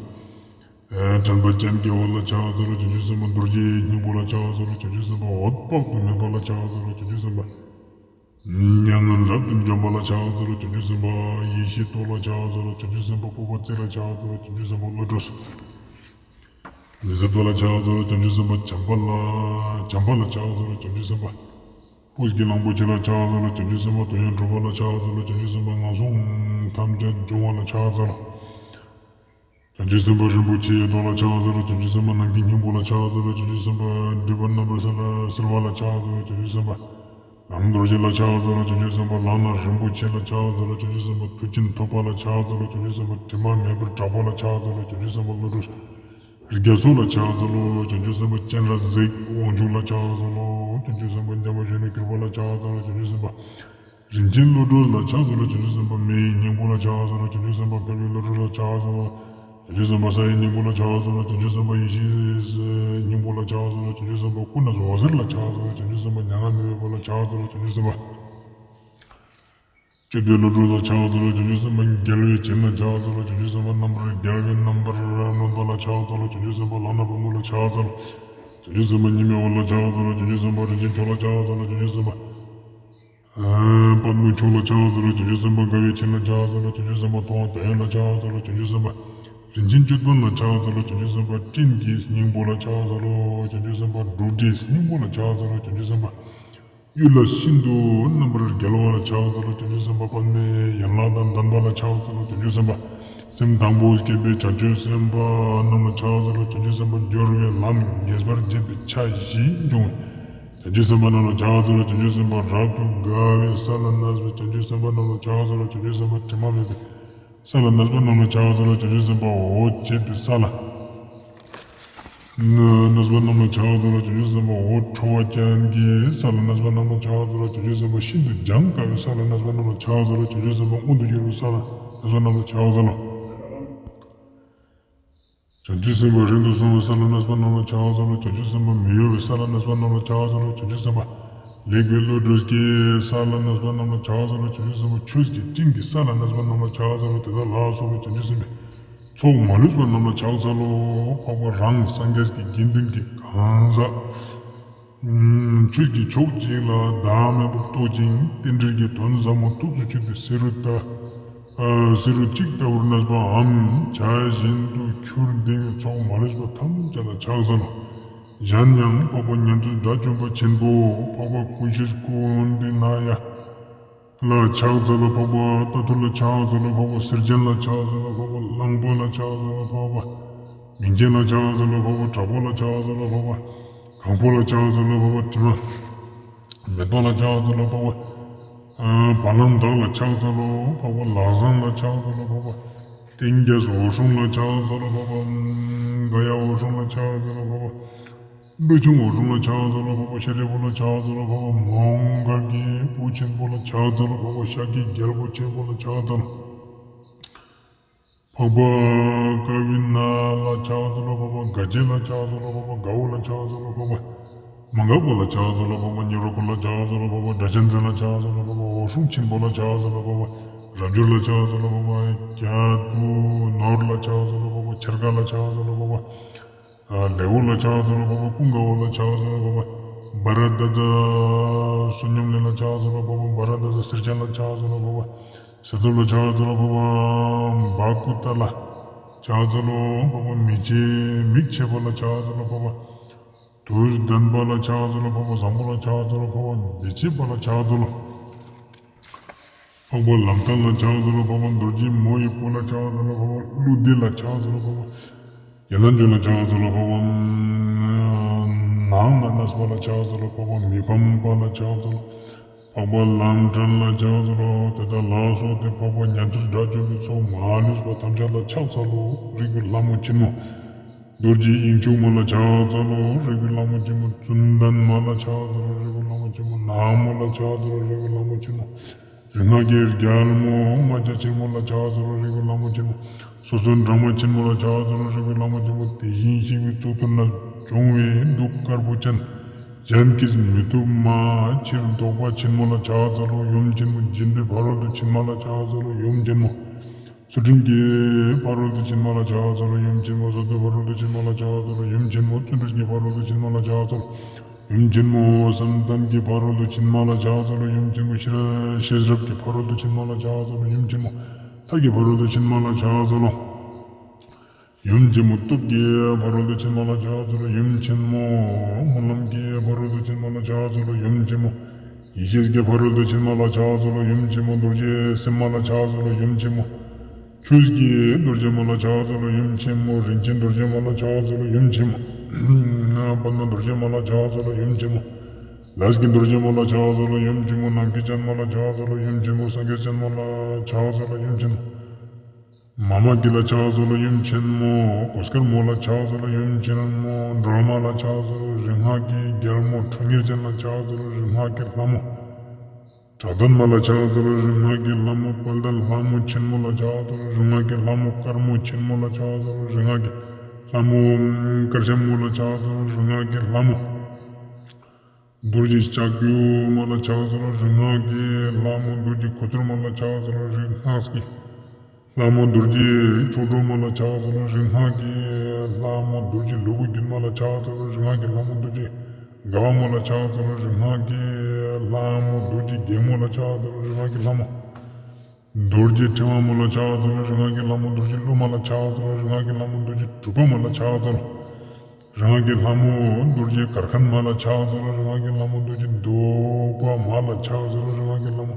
དྲན་པ་ཅན་དགེ་བ་ལ་ཕྱག་འཚལ་ལོ། བྱང་ཆུབ་སེམས་དཔའ་རྡོ་རྗེ་སྙིང་པོ་ལ་ཕྱག་འཚལ་ལོ། བྱང་ཆུབ་སེམས་དཔའ་འོད་དཔག་ཏུ་མེད་པ་ལ་ཕྱག་འཚལ་ལོ། བྱང་ཆུབ་སེམས་དཔའ་མྱ་ངན་རབ་ཏུ་འཇོམས་པ་ལ་ཕྱག་འཚལ་ལོ། བྱང་ཆུབ་སེམས་དཔའ་ཡེ་ཤེས་ཏོག་ལ་ཕྱག་འཚལ་ལོ། བྱང་ཆུབ་སེམས་དཔའ་སྤོབས་པ་རྩལ་ལ་ཕྱག་འཚལ་ལོ། བྱང་ཆུབ་སེམས་དཔའ་བློ་གྲོས་མི་ཟད་པ་ལ་ཕྱག་འཚལ་ལོ། བྱང་ཆུབ་སེམས་དཔའ་བྱམས་པ་ལ་བྱམས་པ་ལ་ཕྱག་འཚལ་ལོ། བྱང་ཆུབ་སེམས་དཔའ་སྤོས་ཀྱི་གླང་པོ་ཆེ་ལ་ཕྱག་འཚལ་ལོ། བྱང་ཆུབ་སེམས་དཔའ་དོན་ཡོད་གྲུབ་པ་ལ་ཕྱག་འཚལ་ལོ། བྱང་ཆུབ་སེམས་དཔའ་ངན་སོང་ཐམས་ཅད་སྦྱོང་བ་ལ་ཕྱག་འཚལ་ལོ། བྱང་ཆུབ་སེམས་དཔའ་རིན་པོ་ཆེའི་ཏོག་ལ་ཕྱག་འཚལ་ལོ། བྱང་ཆུབ་སེམས་དཔའ་ནམ་མཁའི་སྙིང་པོ་ལ་ཕྱག་འཚལ་ལོ། བྱང་ཆུབ་སེམས་དཔའ་སྒྲིབ་པ་རྣམ་པར་སེལ་ལ་སེལ་བ་ལ་ཕྱག་འཚལ་ལོ། བྱང་ཆུབ་སེམས་དཔའ་ལམ་རྡོ་རྗེ་ལ་ཕྱག་འཚལ་ལོ། བྱང་ཆུབ་སེམས་དཔའ་ལམ་སྣ་རིན་པོ་ཆེ་ལ་ཕྱག་འཚལ་ལོ། བྱང་ཆུབ་སེམས་དཔའ་མཐུ་ཆེན་ཐོབ་པ་ལ་ཕྱག་འཚལ་ལོ། བྱང་ཆུབ་སེམས་དཔའ་དྲི་མ་མེད་པར་གྲགས་པ་ལ་ཕྱག་འཚལ་ལོ། བྱང་ཆུབ་སེམས་དཔའ་བློ་གྲོས་རྒྱ་མཚོ་ལ་ཕྱག་འཚལ་ལོ། བྱང་ཆུབ་སེམས་དཔའ་སྤྱན་རས་གཟིགས་དབང་ཕྱུག་ལ་ཕྱག་འཚལ་ལོ། བྱང་ཆུབ་སེམས་དཔའ་འཇམ་དཔལ་གཞོན་ནུར་གྱུར་པ་ལ་ཕྱག་འཚལ་ལོ། བྱང་ཆུབ་སེམས་དཔའ་རིན་ཆེན་བློ་གྲོས་ལ་ཕྱག་འཚལ་ལོ། བྱང་ཆུབ་སེམས་དཔའ་མེ་ཡི་སྙིང་པོ་ལ་ཕྱག་འཚལ་ལོ། བྱང་ཆུབ་སེམས་དཔའ་འཕགས་པའི་བློ་གྲོས་ལ་ཕྱག་འཚལ་ལོ། བྱང་ཆུབ་སེམས་དཔའ་ས་ཡི་སྙིང་པོ་ལ་ཕྱག་འཚལ་ལོ། བྱང་ཆུབ་སེམས་དཔའ་ཡེ་ཤེས་སྙིང་པོ་ལ་ཕྱག་འཚལ་ལོ། བྱང་ཆུབ་སེམས་དཔའ་སྐུ་ན་འོད་ཟེར་ལ་ཕྱག་འཚལ་ལོ། བྱང་ཆུབ་སེམས་དཔའ་མྱ་ངན་མི་འོས་པ་ལ་ཕྱག་འཚལ་ལོ། བྱང་ཆུབ་སེམས་དཔའ་སྤྱོད་པའི་བློ་གྲོས་ལ་ཕྱག་འཚལ་ལོ། བྱང་ཆུབ་སེམས་དཔའ་རྒྱལ་བའི་བྱིན་ལ་ཕྱག་འཚལ་ལོ། བྱང་ཆུབ་སེམས་དཔའ་རྣམ་པར་རྒྱལ་བའི་རྣམ་པར་གནོན་པ་ལ་ཕྱག་འཚལ་ལོ། བྱང་ཆུབ་སེམས་དཔའ་ལག་ན་པདྨོ་ལ་ཕྱག་འཚལ་ལོ། བྱང་ཆུབ་སེམས་དཔའ་ཉི་མའི་འོད་ལ་ཕྱག་འཚལ་ལོ། བྱང་ཆུབ་སེམས་དཔའ་རིན་ཆེན་མཆོག་ལ་ཕྱག་འཚལ་ལོ། བྱང་ཆུབ་སེམས་དཔའ་ཨ། པདྨོ་མཆོག་ལ་ཕྱག་འཚལ་ལོ། བྱང་ཆུབ་སེམས་དཔའ་དགའ་བའི་བྱིན་ལ་ཕྱག་འཚལ་ལོ། བྱང་ཆུབ་སེམས་དཔའ་མཐོང་བ་དོན་ཡོད་ལ་ཕྱག་འཚལ་ལོ། བྱང་ཆུབ་སེམས་དཔའ་རིན་ཆེན་ཅོད་པན་ལ་ཕྱག་འཚལ་ལོ། བྱང་ཆུབ་སེམས་དཔའ་སྤྲིན་གྱི་སྙིང་པོ་ལ་ཕྱག་འཚལ་ལོ། བྱང་ཆུབ་སེམས་དཔའ་འབྲུག་སྒྲའི་སྙིང་པོ་ལ་ཕྱག་འཚལ་ལོ། བྱང་ཆུབ་སེམས་དཔའ་གཡུལ་ལས་ཤིན་ཏུ་རྣམ་པར་རྒྱལ་བ་ལ་ཕྱག་འཚལ་ལོ། བྱང་ཆུབ་སེམས་དཔའ་པདྨའི་ཡན་ལག་དང་ལྡན་པ་ལ་ཕྱག་འཚལ་ལོ། བྱང་ཆུབ་སེམས་དཔའ་སེམས་དང་པོ་བསྐྱེད་པའི་བྱང་ཆུབ་སེམས་དཔའ་རྣམས་ལ་ཕྱག་འཚལ་ལོ། བྱང་ཆུབ་སེམས་དཔའ་སྦྱོར་བའི་ལམ་ངེས་པར་བྱེད་པའི་ཆ་བཞི་འབྱུང་བའི་བྱང་ཆུབ་སེམས་དཔའ་རྣམས་ལ་ཕྱག་འཚལ་ལོ། བྱང་ཆུབ་སེམས་དཔའ་རབ་ཏུ་དགའ་བའི་ས་ལ་གནས་པའི་བྱང་ཆུབ་སེམས་དཔའ་རྣམས་ལ་ཕྱག་འཚལ་ལོ། བྱང་ཆུབ་སེམས་དཔའ་དྲི་མ་མེད་པའི་ས་ལ་གནས་པ་རྣམས་ལ་ཕྱག་འཚལ་ལོ། བྱང་ཆུབ་སེམས་དཔའ་འོད་བྱེད་པའི་ས་ལ་གནས་པ་རྣམས་ལ་ཕྱག་འཚལ་ལོ། བྱང་ཆུབ་སེམས་དཔའ་འོད་འཕྲོ་བ་ཅན་གྱི་ས་ལ་གནས་པ་རྣམས་ལ་ཕྱག་འཚལ་ལོ། བྱང་ཆུབ་སེམས་དཔའ་ཤིན་ཏུ་སྦྱང་དཀའ་བའི་ས་ལ་གནས་པ་རྣམས་ལ་ཕྱག་འཚལ་ལོ། བྱང་ཆུབ་སེམས་དཔའ་མངོན་དུ་གྱུར་པའི་ས་ལ་གནས་པ་རྣམས་ལ་ཕྱག་འཚལ་ལོ། བྱང་ཆུབ་སེམས་དཔའ་རིང་དུ་སོང་བའི་ས་ལ་གནས་པ་རྣམས་ལ་ཕྱག་འཚལ་ལོ། བྱང་ཆུབ་སེམས་དཔའ་མི་གཡོ་བའི་ས་ལ་གནས་པ་རྣམས་ལ་ཕྱག་འཚལ་ལོ། བྱང་ཆུབ་སེམས་དཔའ་ལེགས་པའི་བློ་གྲོས་ཀྱི་ས་ལ་གནས་པ་རྣམས་ལ་ཕྱག་འཚལ་ལོ། བྱང་ཆུབ་སེམས་དཔའ་ཆོས་ཀྱི་སྤྲིན་གྱི་ས་ལ་གནས་པ་རྣམས་ལ་ཕྱག་འཚལ་ལོ། དེ་དག་ལ་སོགས་པའི་བྱང་ཆུབ་སེམས་དཔའི་ཚོགས་མ་ལུས་པ་རྣམས་ལ་ཕྱག་འཚལ་ལོ། འཕགས་པ་རང་སངས་རྒྱས་ཀྱི་དགེ་འདུན་གྱི་གང་ཟག་ཆོས་ཀྱི་ཕྱོགས་གཅིག་ལ་བདག་མེད་པར་རྟོག་ཅིང་རྟེན་འབྲེལ་གྱི་དོན་ཟབ་མོ་ཐུགས་སུ་ཆུད་པའི་བསེ་རུ་ལྟ། ཨ། བསེ་རུ་གཅིག་ལྟ་བུར་གནས་པའམ་བྱ་བཞིན་དུ་ཁྱུར་ལྡིང་བའི་ཚོགས་མ་ལུས་པ་ཐམས་ཅད་ལ་ཕྱག་འཚལ་ལོ། གཞན་ཡང་འཕགས་པ་མཉན་བཙན་དགྲ་བཅོམ་པ་ཆེན་པོ། འཕགས་པ་ཀུན་ཤེས་ཀུན་ཏི་ནྱ་ལ་ཕྱག་འཚལ་ལོ། འཕགས་པ་རྟ་ཐུལ་ལ་ཕྱག་འཚལ་ལོ། འཕགས་པ་གསེར་ཅན་ལ་ཕྱག་འཚལ་ལོ། འཕགས་པ་གླང་པོ་ལ་ཕྱག་འཚལ་ལོ། འཕགས་པ་མིང་ཅན་ལ་ཕྱག་འཚལ་ལོ། འཕགས་པ་དྲག་པོ་ལ་ཕྱག་འཚལ་ལོ། འཕགས་པ་གང་པོ་ལ་ཕྱག་འཚལ་ལོ། འཕགས་པ་དྲི་མ་མེད་པ་ལ་ཕྱག་འཚལ་ལོ། འཕགས་པ་ཨ་བ་ལང་བདག་ལ་ཕྱག་འཚལ་ལོ། འཕགས་པ་ལག་བཟང་ལ་ཕྱག་འཚལ་ལོ། འཕགས་པ་ལྟེང་རྒྱས་འོད་སྲུང་ལ་ཕྱག་འཚལ་ལོ། འཕགས་པ་ཀ་ཡ་འོད་སྲུང་ལ་ཕྱག་འཚལ་ལོ། འཕགས་པ་ཀླུ་ཆུང་འོད་སྲུང་ལ་ཕྱག་འཚལ་ལོ། འཕགས་པ་ཤཱ་རིའི་བུ་ལ་ཕྱག་འཚལ་ལོ། འཕགས་པ་མོའུ་འགལ་གྱི་བུ་ཆེན་པོ་ལ་ཕྱག་འཚལ་ལོ། འཕགས་པ་ཤཱཀྱའི་རྒྱལ་པོ་ཆེན་པོ་ལ་ཕྱག་འཚལ་ལོ། འཕགས་པ་ཀ་ཝི་ན་ལ་ཕྱག་འཚལ་ལོ། འཕགས་པ་ག་ཇེ་ལ་ཕྱག་འཚལ་ལོ། འཕགས་པ་དགའ་བོ་ལ་ཕྱག་འཚལ་ལོ། འཕགས་པ་མ་འགགས་པ་ལ་ཕྱག་འཚལ་ལོ། འཕགས་པ་ཉེ་རུ་ཀ་ལ་ཕྱག་འཚལ་ལོ། འཕགས་པ་སྒྲ་གཅན་འཛིན་ལ་ཕྱག་འཚལ་ལོ། འཕགས་པ་འོད་སྲུང་ཆེན་པོ་ལ་ཕྱག་འཚལ་ལོ། འཕགས་པ་ རབ་འབྱོར་ལ་ཕྱག་འཚལ་ལོ་ཕ་མ། རྒྱལ་པོ་ནོར་ལ་ཕྱག་འཚལ་ལོ་ཕ་མ། ཆེར་དགའ་ལ་ཕྱག་འཚལ་ལོ་ཕ་མ། ལེའུ་ལ་ཕྱག་འཚལ་ལོ་ཕ་མ། ཀུན་དགའ་བོ་ལ་ཕྱག་འཚལ་ལོ་ཕ་མ། བྷ་ར་ཏ་ཙ་བསོད་སྙོམས་ལེན་ལ་ཕྱག་འཚལ་ལོ་ཕ་མ། བྷ་ར་ཏ་ཙ་གསེར་སྦྱངས་ལ་ཕྱག་འཚལ་ལོ་ཕ་མ། གསེར་ཐུབ་ལ་ཕྱག་འཚལ་ལོ་ཕ་མ། བྷ་ཀུ་ཏ་ལ་ཕྱག་འཚལ་ལོ་ཕ་མ། མིག་ཕྱེ་མིག་ཕྱེ་བ་ལ་ཕྱག་འཚལ་ལོ་ཕ་མ། དུས་ལྡན་པ་ལ་ཕྱག་འཚལ་ལོ་ཕ་མ། བཟང་པོ་ལ་ཕྱག་འཚལ་ལོ་ཕ་མ། མི་ཕྱེད་པ་ལ་ཕྱག་འཚལ་ལོ། འཕགས་པ་ལམ་བརྟན་ལ་ཕྱག་འཚལ་ལོ་ཕ་མ། རྡོ་རྗེ་མོ་ཡི་བུ་ལ་ཕྱག་འཚལ་ལོ་ཕ་མ། ཀླུ་སྡེ་ལ་ཕྱག་འཚལ་ལོ་ཕ་མ། ཡན་ལག་བཅུ་ལ་ཕྱག་འཚལ་ལོ་ཕ་མ། ནང་ན་གནས་པ་ལ་ཕྱག་འཚལ་ལོ་ཕ་མ། མི་ཕམ་པ་ལ་ཕྱག་འཚལ་ལོ། འཕགས་པ་ལམ་བརྟན་ལ་ཕྱག་འཚལ་ལོ། དེ་དག་ལ་སོགས་ཏེ་འཕགས་པ་ཉན་ཐོས་དགྲ་བཅོམ་པའི་ཚོགས་མ་ལུས་པ་ཐམས་ཅད་ལ་ཕྱག་འཚལ་ལོ། རིག་པའི་ལྷ་མོ་ཆེན་མོ། རྡོ་རྗེ་དབྱིངས་ཕྱུག་མ་ལ་ཕྱག་འཚལ་ལོ། རིག་པའི་ལྷ་མོ་ཆེན་མོ། ཙུན་དན་མ་ལ་ཕྱག་འཚལ་ལོ། རིག་པའི་ལྷ་མོ་ཆེན་མོ། ནག་མོ་ལ་ཕྱག་འཚལ་ལོ། རིག་པའི་ལྷ་མོ་ཆེན་མོ། རིག་སྔགས་ཀྱི་རྒྱལ་མོ་རྨ་བྱ་ཆེན་མོ་ལ་ཕྱག་འཚལ་ལོ། རིག་པའི་ལྷ་མོ་ཆེན་མོ། སོ་སོ་འབྲང་མ་ཆེན་མོ་ལ་ཕྱག་འཚལ་ལོ། རིག་པའི་ལྷ་མོ་ཆེན་མོ། དེ་བཞིན་གཤེགས་པའི་གཙུག་ཏོར་ན་འབྱུང་བའི་གདུགས་དཀར་པོ་ཅན། གཞན་གྱིས་མི་ཐུབ་མ་ཕྱིར་བཟློག་པ་ཆེན་མོ་ལ་ཕྱག་འཚལ་ལོ། ཡུམ་ཆེན་མོ། སྦྱིན་པའི་ཕ་རོལ་ཏུ་ཕྱིན་མ་ལ་ཕྱག་འཚལ་ལོ། ཡུམ་ཆེན་མོ། ཚུལ་ཁྲིམས་ཀྱི་ཕ་རོལ་ཏུ་ཕྱིན་མ་ལ་ཕྱག་འཚལ་ལོ། ཡུམ་ཆེན་མོ། ཟབ་པའི་ཕ་རོལ་ཏུ་ཕྱིན་མ་ལ་ཕྱག་འཚལ་ལོ། ཡུམ་ཆེན་མོ། བརྩོན་འགྲུས་ཀྱི་ཕ་རོལ་ཏུ་ཕྱིན་མ་ལ་ཕྱག་འཚལ་ལོ། ཡུམ་ཆེན་མོ། བསམ་གཏན་གྱི་ཕ་རོལ་ཏུ་ཕྱིན་མ་ལ་ཕྱག་འཚལ་ལོ། ཡུམ་ཆེན་མོ། ཤེས་ཤེས་རབ་ཀྱི་ཕ་རོལ་ཏུ་ཕྱིན་མ་ལ་ཕྱག་འཚལ་ལོ། ཡུམ་ཆེན་མོ། ཐབས་ཀྱི་ཕ་རོལ་ཏུ་ཕྱིན་མ་ལ་ཕྱག་འཚལ་ལོ། ཡུམ་ཆེན་མོ། སྟོབས་ཀྱི་ཕ་རོལ་ཏུ་ཕྱིན་མ་ལ་ཕྱག་འཚལ་ལོ། ཡུམ་ཆེན་མོ། སྨོན་ལམ་གྱི་ཕ་རོལ་ཏུ་ཕྱིན་མ་ལ་ཕྱག་འཚལ་ལོ། ཡུམ་ཆེན་མོ། ཡེ་ཤེས་ཀྱི་ཕ་རོལ་ཏུ་ཕྱིན་མ་ལ་ཕྱག་འཚལ་ལོ། ཡུམ་ཆེན་མོ། རྡོ་རྗེ་སེམས་མ་ལ་ཕྱག་འཚལ་ལོ། ཡུམ་ཆེན་མོ། ཆོས་ཀྱི་རྡོ་རྗེ་མ་ལ་ཕྱག་འཚལ་ལོ། ཡུམ་ཆེན་མོ། རིན་ཆེན་རྡོ་རྗེ་མ་ལ་ཕྱག་འཚལ་ལོ། ཡུམ་ཆེན་མོ། པདྨ་རྡོ་རྗེ་མ་ལ་ཕྱག་འཚལ་ལོ། ཡུམ་ཆེན་མོ། ལས་ཀྱི་རྡོ་རྗེ་མ་ལ་ཕྱག་འཚལ་ལོ། ཡུམ་ཆེན་མོ། ནམ་མཁའི་སྤྱན་མ་ལ་ཕྱག་འཚལ་ལོ། ཡུམ་ཆེན་མོ། སངས་རྒྱས་སྤྱན་མ་ལ་ཕྱག་འཚལ་ལོ། ཡུམ་ཆེན་མོ། མཱ་མ་ཀི་ལ་ཕྱག་འཚལ་ལོ། ཡུམ་ཆེན་མོ། གོ་དཀར་མོ་ལ་ཕྱག་འཚལ་ལོ། ཡུམ་ཆེན་མོ། སྒྲོལ་མ་ལ་ཕྱག་འཚལ་ལོ། རིག་སྔགས་ཀྱི་རྒྱལ་མོ། ཁྲོ་གཉེར་ཅན་ལ་ཕྱག་འཚལ་ལོ། རིག་སྔགས་ཀྱི་ལྷ་མོ། གྲགས་ལྡན་མ་ལ་ཕྱག་འཚལ་ལོ། རིག་སྔགས་ཀྱི་ལྷ་མོ། དཔལ་ལྡན་ལྷ་མོ་ཆེན་མོ་ལ་ཕྱག་འཚལ་ལོ། རིག་སྔགས་ཀྱི་ལྷ་མོ་དཀར་མོ་ཆེན་མོ་ལ་ཕྱག་འཚལ་ལོ། རིག་སྔགས་ཀྱི་ལྷ་མོ་དཀར་ཤམ་མོ་ལ་ཕྱག་འཚལ་ལོ། རིག་སྔགས་ཀྱི་ལྷ་མོ། རྡོ་རྗེ་ལྕགས་ཀྱུ་མ་ལ་ཕྱག་འཚལ་ལོ། རིག་སྔགས་ཀྱི་ལྷ་མོ་རྡོ་རྗེ་ཁུ་ཚུར་མ་ལ་ཕྱག་འཚལ་ལོ། རིག་སྔགས་ཀྱི་ལྷ་མོ་རྡོ་རྗེ་མཆོག་སྒྲོལ་མ་ལ་ཕྱག་འཚལ་ལོ། རིག་སྔགས་ཀྱི་ལྷ་མོ་རྡོ་རྗེ་ལུ་གུ་རྒྱུད་མ་ལ་ཕྱག་འཚལ་ལོ། རིག་སྔགས་ཀྱི་ལྷ་མོ་རྡོ་རྗེ་དགའ་བ་མ་ལ་ཕྱག་འཚལ་ལོ། རིག་སྔགས་ཀྱི་ལྷ་མོ་རྡོ་རྗེ་རྒྱལ་མོ་ལ་ཕྱག་འཚལ་ལོ། རིག་སྔགས་ཀྱི་ལྷ་མོ་རྡོ་རྗེ་ཕྲེང་བ་མ་ལ་ཕྱག་འཚལ་ལོ། རིག་སྔགས་ཀྱི་ལྷ་མོ་རྡོ་རྗེ་ཀླུ་མ་ལ་ཕྱག་འཚལ་ལོ། རིག་སྔགས་ཀྱི་ལྷ་མོ་རྡོ་རྗེ་གྲུབ་པ་མ་ལ་ཕྱག་འཚལ་ལོ། རིག་སྔགས་ཀྱི་ལྷ་མོ་རྡོ་རྗེ་གར་མཁན་མ་ལ་ཕྱག་འཚལ་ལོ། རིག་སྔགས་ཀྱི་ལྷ་མོ་རྡོ་རྗེ་བཟློག་པ་མ་ལ་ཕྱག་འཚལ་ལོ། རིག་སྔགས་ཀྱི་ལྷ་མོ་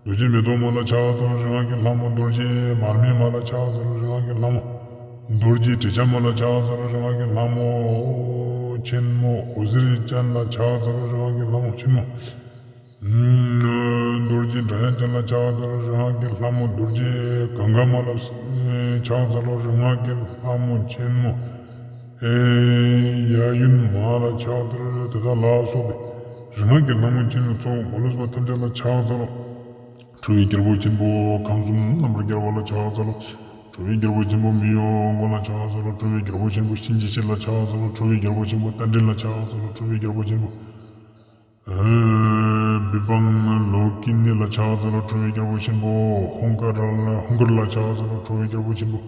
རྡོ་རྗེ་མེ་ཏོག་མ་ལ་ཕྱག་འཚལ་ལོ། རིག་སྔགས་ཀྱི་ལྷ་མོ་རྡོ་རྗེ་མར་མེ་མ་ལ་ཕྱག་འཚལ་ལོ། རིག་སྔགས་ཀྱི་ལྷ་མོ་རྡོ་རྗེ་དྲི་ཆབ་མ་ལ་ཕྱག་འཚལ་ལོ། རིག་སྔགས་ཀྱི་ལྷ་མོ་ཆེན་མོ་འོད་ཟེར་ཅན་ལ་ཕྱག་འཚལ་ལོ། རིག་སྔགས་ཀྱི་ལྷ་མོ་ཆེན་མོ་རྡོ་རྗེ་འགྲོ་ཡན་ཅན་ལ་ཕྱག་འཚལ་ལོ། རིག་སྔགས་ཀྱི་ལྷ་མོ་རྡོ་རྗེ་གངྒཱ་མ་ལ་ཕྱག་འཚལ་ལོ། རིག་སྔགས་ཀྱི་ལྷ་མོ་ཆེན་མོ་གཡས་གཡོན་མ་ལ་ཕྱག་འཚལ་ལོ། དེ་དག་ལ་སོགས་པའི་རིག་སྔགས་ཀྱི་ལྷ་མོ་ཆེན་མོའི་ཚོགས་མ་ལུས་པ་ཐམས་ཅད་ལ་ཕྱག་འཚལ་ལོ། ཁྲོ་བོའི་རྒྱལ་པོ་ཆེན་པོ་ཁམས་གསུམ་རྣམ་པར་རྒྱལ་བ་ལ་ཕྱག་འཚལ་ལོ། ཁྲོ་བོའི་རྒྱལ་པོ་ཆེན་པོ་མི་གཡོ་མགོན་ལ་ཕྱག་འཚལ་ལོ། ཁྲོ་བོའི་རྒྱལ་པོ་ཆེན་པོ་གཤིན་རྗེ་གཤེད་ལ་ཕྱག་འཚལ་ལོ། ཁྲོ་བོའི་རྒྱལ་པོ་ཆེན་པོ་རྟ་མགྲིན་ལ་ཕྱག་འཚལ་ལོ། ཁྲོ་བོའི་རྒྱལ་པོ་ཆེན་པོ་བི་ཕང་ལོ་ཀི་ནི་ལ་ཕྱག་འཚལ་ལོ། ཁྲོ་བོའི་རྒྱལ་པོ་ཆེན་པོ་ཧུང་ཀར་ལ་ཧུང་ཀར་ལ་ཕྱག་འཚལ་ལོ། ཁྲོ་བོའི་རྒྱལ་པོ་ཆེན་པོ་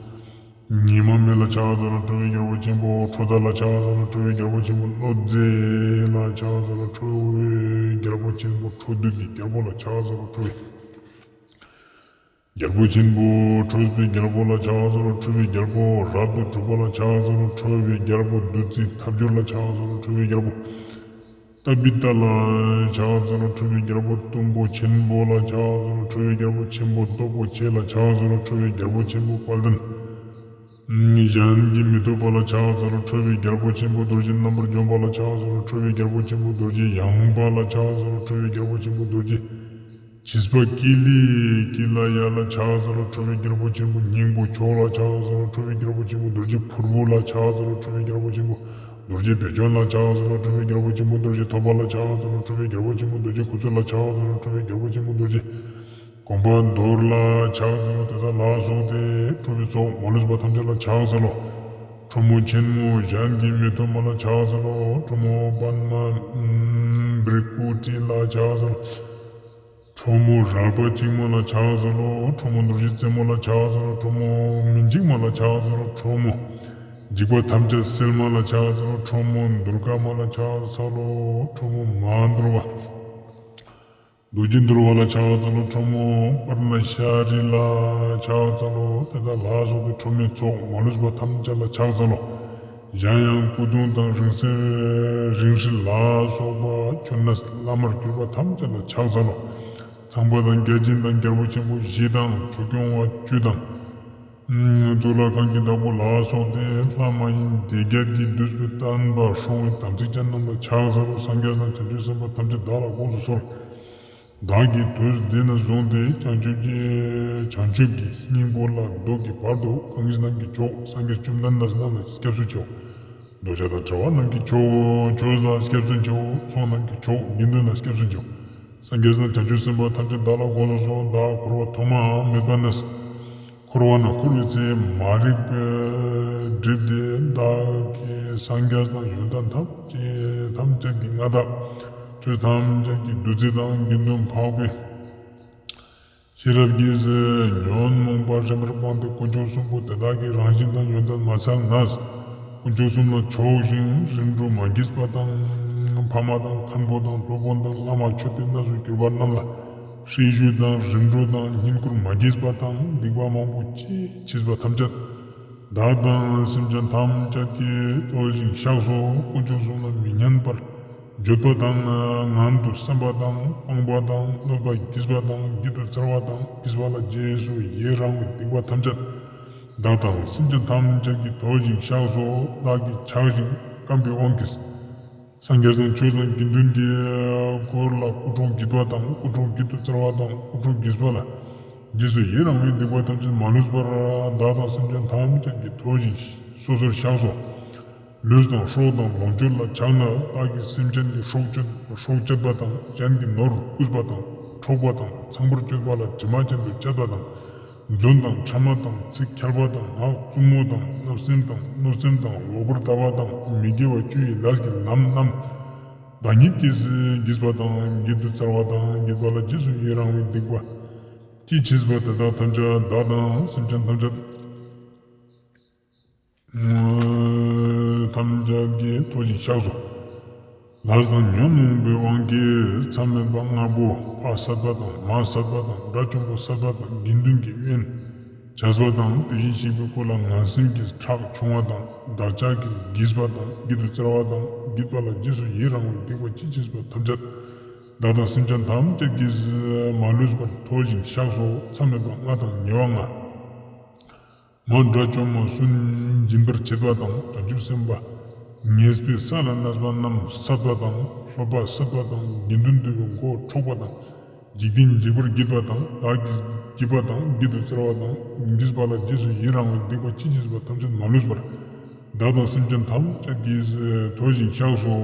ཉི་མ་མེ་ལ་ཕྱག་འཚལ་ལོ། ཁྲོ་བོའི་རྒྱལ་པོ་ཆེན་པོ་ཁྲོ་ད་ལ་ཕྱག་འཚལ་ལོ། ཁྲོ་བོའི་རྒྱལ་པོ་ཆེན་པོ་གནོད་མཛེས་ལ་ཕྱག་འཚལ་ལོ། ཁྲོ་བོའི་རྒྱལ་པོ་ཆེན་པོ་ཁྲོ་འདུལ་གྱི་རྒྱལ་པོ་ལ་ཕྱག་འཚལ་ལོ། ཁྲོ་བོའི་རྒྱལ་པོ་ཆེན་པོ་ཁྲོས་པའི་རྒྱལ་པོ་ལ་ཕྱག་འཚལ་ལོ། ཁྲོ་བོའི་རྒྱལ་པོ་རབ་ཏུ་གྲུབ་པ་ལ་ཕྱག་འཚལ་ལོ། ཁྲོ་བོའི་རྒྱལ་པོ་བདུད་རྩི་ཐབ་སྦྱོར་ལ་ཕྱག་འཚལ་ལོ། ཁྲོ་བོའི་རྒྱལ་པོ་ཏ་པི་ཏ་ལ་ཕྱག་འཚལ་ལོ། ཁྲོ་བོའི་རྒྱལ་པོ་གཏུམ་པོ་ཆེན་པོ་ལ་ཕྱག་འཚལ་ལོ། ཁྲོ་བོའི་རྒྱལ་པོ་ཆེན་པོ་སྟོབས་པོ་ཆེ་ལ་ཕྱག་འཚལ་ལོ། ཁྲོ་བོའི་རྒྱལ་པོ་ཆེན་པོ་དཔལ་ལྡན་གཞན་གྱིས་མི་ཐུབ་པ་ལ་ཕྱག་འཚལ་ལོ། ཁྲོ་བོའི་རྒྱལ་པོ་ཆེན་པོ་རྡོ་རྗེ་རྣམ་པར་འཇོམས་པ་ལ་ཕྱག་འཚལ་ལོ། ཁྲོ་བོའི་རྒྱལ་པོ་ཆེན་པོ་རྡོ་རྗེ་ཡངས་པ་ལ་ཕྱག་འཚལ་ལོ། ཁྲོ་བོའི་རྒྱལ་པོ་ཆེན་པོ་རྡོ་རྗེ་བྱིས་པ་ཀི་ལི་ཀི་ལ་ཡ་ལ་ཕྱག་འཚལ་ལོ། ཁྲོ་བོའི་རྒྱལ་པོ་ཆེན་པོ་སྙིང་པོ་མཆོག་ལ་ཕྱག་འཚལ་ལོ། ཁྲོ་བོའི་རྒྱལ་པོ་ཆེན་པོ་རྡོ་རྗེ་ཕུར་བུ་ལ་ཕྱག་འཚལ་ལོ། ཁྲོ་བོའི་རྒྱལ་པོ་ཆེན་པོ་རྡོ་རྗེ་བེ་ཅོན་ལ་ཕྱག་འཚལ་ལོ། ཁྲོ་བོའི་རྒྱལ་པོ་ཆེན་པོ་རྡོ་རྗེ་ཐོད་པ་ལ་ཕྱག་འཚལ་ལོ། ཁྲོ་བོའི་རྒྱལ་པོ་ཆེན་པོ་རྡོ་རྗེ་ཁུ་ཚུར་ལ་ཕྱག་འཚལ་ལོ། ཁྲོ་བོའི་རྒྱལ་པོ་ཆེན་པོ་རྡོ་རྗེ་གོམ་པ་རྡོར་ལ་ཕྱག་འཚལ་ལོ། དེ་དག་ལ་སོགས་ཏེ་ཁྲོ་བོའི་ཚོགས་མ་ལུས་པ་ཐམས་ཅད་ལ་ཕྱག་འཚལ་ལོ། ཁྲོ་མོ་ཆེན་མོ་གཞན་གྱིས་མི་ཐུབ་མ་ལ་ཕྱག་འཚལ་ལོ། ཁྲོ་མོ་པདྨ་བྷྲི་ཀུ་ཊི་ལ་ཕྱག་འཚལ་ལོ། ཁྲོ་མོ་རལ་པ་འཇིགས་མ་ལ་ཕྱག་འཚལ་ལོ། ཁྲོ་མོ་ནོར་བཞི་རྩེ་མོ་ལ་ཕྱག་འཚལ་ལོ། ཁྲོ་མོ་མི་འཇིགས་མ་ལ་ཕྱག་འཚལ་ལོ། ཁྲོ་མོ་འཇིགས་པ་ཐམས་ཅད་སེལ་མ་ལ་ཕྱག་འཚལ་ལོ། ཁྲོ་མོ་དུར་ཀ་མ་ལ་ཕྱག་འཚལ་ལོ། ཁྲོ་མོ་མ་དུར་བ། རྡོ་རྗེ་འདུལ་བ་ལ་ཕྱག་འཚལ་ལོ། ཁྲོ་མོ་པར་ལ་ཤ་རི་ལ་ཕྱག་འཚལ་ལོ། དེ་དག་ལ་སོགས་པའི་ཁྲོ་མོའི་ཚོགས་མ་ལུས་པ་ཐམས་ཅད་ལ་ཕྱག་འཚལ་ལོ། གཞན་ཡང་སྐུ་གདུང་དང་རིང་བསྲེལ་རིང་བསྲེལ་ལ་སོགས་པ་ཁྱོད་ནས་བླ་མར་གྱུར་པ་ཐམས་ཅད་ལ་ཕྱག་འཚལ་ལོ། ཚངས་པ་དང་བརྒྱ་བྱིན་དང་རྒྱལ་པོ་ཆེན་པོ་བཞི་དང་ཆོས་སྐྱོང་བ་བཅུ་དང་། གཙུག་ལག་ཁང་གི་བདག་པོ་ལ་སོགས་ཏེ། ལྷ་མ་ཡིན་སྡེ་བརྒྱད་ཀྱིས་བསྡུས་པའི་བསྟན་པ་སྲུང་བའི་དམ་ཚིག་ཅན་རྣམས་ལ་ཕྱག་འཚལ་ལོ། སངས་རྒྱས་དང་བྱང་ཆུབ་སེམས་དཔའ་ཐམས་ཅད་བདག་ལ་དགོངས་སུ་གསོལ། བདག་གིས་དུས་འདི་ནས་བཟུང་སྟེ་བྱང་ཆུབ་ཀྱི་བྱང་ཆུབ་ཀྱི་སྙིང་པོ་ལ་འདོད་ཀྱི་བར་དུ་གང་གིས་རྣམས་ཀྱི་མཆོག་སངས་རྒྱས་བཅོམ་ལྡན་འདས་རྣམས་ལ་སྐྱབས་སུ་མཆིའོ། འདོད་ཆགས་དང་བྲལ་བ་རྣམས་ཀྱི་མཆོག་ཆོས་ལ་སྐྱབས་སུ་མཆིའོ། ཚོགས་རྣམས་ཀྱི་མཆོག་དགེ་འདུན་ལ་སྐྱབས་སུ་མཆིའོ། སངས་རྒྱས་དང་བྱང་ཆུབ་སེམས་དཔའ་ཐམས་ཅད་བདག་ལ་དགོངས་སུ་གསོལ། བདག་འཁོར་བ་ཐོག་མ་མེད་པ་ནས། འཁོར་བ་ན་འཁོར་བའི་ཚེ་མ་རིག་པས་བསྒྲིབས་ཏེ། བདག་གིས་སངས་རྒྱས་དང་ཡོན་ཏན་ཐམས་ཅད་ཐམས་ཅད་ཀྱི་མངའ་བདག་ཆོས་ཐམས་ཅད་ཀྱི་བདུད་རྩི་དང་དགེ་འདུན་འཕགས་པའི་ཤེས་རབ་ཀྱིས་ཉོན་མོངས་པ་རིམ་པར་སྤངས་ཏེ་དཀོན་མཆོག་གསུམ་པོ་དེ་དག་གི་རང་བཞིན་དང་ཡོན་ཏན་མ་ཚང་ནས། དཀོན་མཆོག་གསུམ་ལ་ཕྱོགས་ཤིང་རིམ་གྲོ་མ་བགྱིས་པ་དང་། ཕ་མ་དང་མཁན་པོ་དང་སློབ་དཔོན་དང་བླ་མ་མཆོད་པའི་གནས་སུ་གྱུར་པ་རྣམས་ལ། ཧྲིལ་ཞུ་དང་རིམ་གྲོ་དང་བསྙེན་བཀུར་མ་བགྱིས་པ་དང་སྡིག་པ་མང་པོ་ཅི་བགྱིས་པ་ཐམས་ཅད་བདག་དང་སེམས་ཅན་ཐམས་ཅད་ཀྱིས་མཐོལ་ཞིང་བཤགས་སོ། དཀོན་མཆོག་གསུམ་ལ་མི་སྙན་པར་བརྗོད་པ་དང་། ངན་དུ་སེམས་པ་དང་སྤངས་པ་དང་གནོད་པ་བགྱིས་པ་དང་བགྱིད་དུ་སྩལ་བ་དང་བགྱིས་པ་ལ་རྗེས་སུ་ཡི་རང་བའི་སྡིག་པ་ཐམས་ཅད་བདག་དང་སེམས་ཅན་ཐམས་ཅད་ཀྱིས་མཐོལ་ཞིང་བཤགས་སོ། བདག་གིས་ཆགས་ཤིང་བརྐམ་པའི་དབང་གིས། སངས་རྒྱས་དང་ཆོས་དང་དགེ་འདུན་གྱི་འཁོར་ལ་སྐུ་འཁྲུངས་བགྱིས་པ་དང་སྐུ་འཁྲུངས་བགྱིད་དུ་སྩལ་བ་དང་སྐུ་འཁྲུངས་བགྱིས་པ་ལ་རྗེས་སུ་ཡི་རང་བའི་སྡིག་པ་ཐམས་ཅད་མ་ལུས་པར་བདག་དང་སེམས་ཅན་ཐམས་ཅད་ཀྱིས་མཐོལ་ཞིང་སོ་སོར་བཤགས་སོ། ལུས་དང་སྲོག་དང་ལོངས་སྤྱོད་ལ་ཆགས་ན་བདག་གིས་སེམས་ཅན་གྱི་སྲོག་གཅོད་སྲོག་གཅོད་པ་དང་གཞན་གྱི་ནོར་བརྐུས་པ་དང་འཕྲོག་པ་དང་ཚངས་པར་སྤྱོད་པ་ལ་དྲི་མ་ཅན་དུ་སྤྱད་པ་དང་། རྫུན་དང་ཕྲ་མ་དང་ཚིག་འཁྱལ་པ་དང་ངག་རྩུབ་མོ་དང་བརྣབ་སེམས་དང་གནོད་སེམས་དང་ལོག་པར་ལྟ་བ་དང་མི་དགེ་བ་བཅུ་ཡི་ལས་ཀྱི་ལམ་རྣམས་བདག་ཉིད་ཀྱིས་བགྱིས་པ་དང་བགྱིད་དུ་སྩལ་བ་དང་བགྱིད་པ་ལ་རྗེས་སུ་ཡི་རང་བའི་སྡིག་པ་ཅི་བགྱིས་པ་དེ་དག་ཐམས་ཅད་བདག་དང་སེམས་ཅན་ཐམས་ཅད་ཐམས་ཅད་ཀྱིས་མཐོལ་ཞིང་བཤགས་སོ། ལས་དང་ཉོན་མོངས་པའི་དབང་གིས་མཚམས་མེད་པ་ལྔ་པོ་ཕ་བསད་པ་དང་མ་བསད་པ་དང་དགྲ་བཅོམ་པ་བསད་པ་དང་དགེ་འདུན་གྱི་དབྱེན་བྱས་པ་དང་དེ་བཞིན་གཤེགས་པའི་སྐུ་ལ་ངན་སེམས་ཀྱིས་ཁྲག་ཕྱུང་བ་དང་བདག་ཅག་གིས་བགྱིས་པ་དང་བགྱིད་དུ་སྩལ་བ་དང་བགྱིད་པ་ལ་རྗེས་སུ་ཡི་རང་བའི་སྡིག་པ་ཅི་བགྱིས་པ་ཐམས་ཅད་བདག་དང་སེམས་ཅན་ཐམས་ཅད་ཀྱིས་མ་ལུས་པར་མཐོལ་ཞིང་བཤགས་སོ། མཚམས་མེད་པ་ལྔ་དང་ཉེ་བ་ལྔ། མ་དགྲ་བཅོམ་པ་སུན་འབྱིན་པར་བྱེད་པ་དང་བྱང་ཆུབ་སེམས་དཔའ་ཉེས་པའི་ས་ལ་གནས་པ་རྣམས་བསད་པ་དང་སློབ་པ་བསད་པ་དང་དགེ་འདུན་འདུལ་བའི་མགོ་འཕྲོག་པ་དང་འཇིག་རྟེན་འཇིག་པར་བགྱིད་པ་དང་བདག་གིས་བགྱིས་པ་དང་བགྱིད་དུ་སྩལ་བ་དང་བགྱིས་པ་ལ་རྗེས་སུ་ཡི་རང་བའི་སྡིག་པ་ཅི་བགྱིས་པ་ཐམས་ཅད་མ་ལུས་པར་བདག་དང་སེམས་ཅན་ཐམས་ཅད་ཀྱིས་མཐོལ་ཞིང་བཤགས་སོ།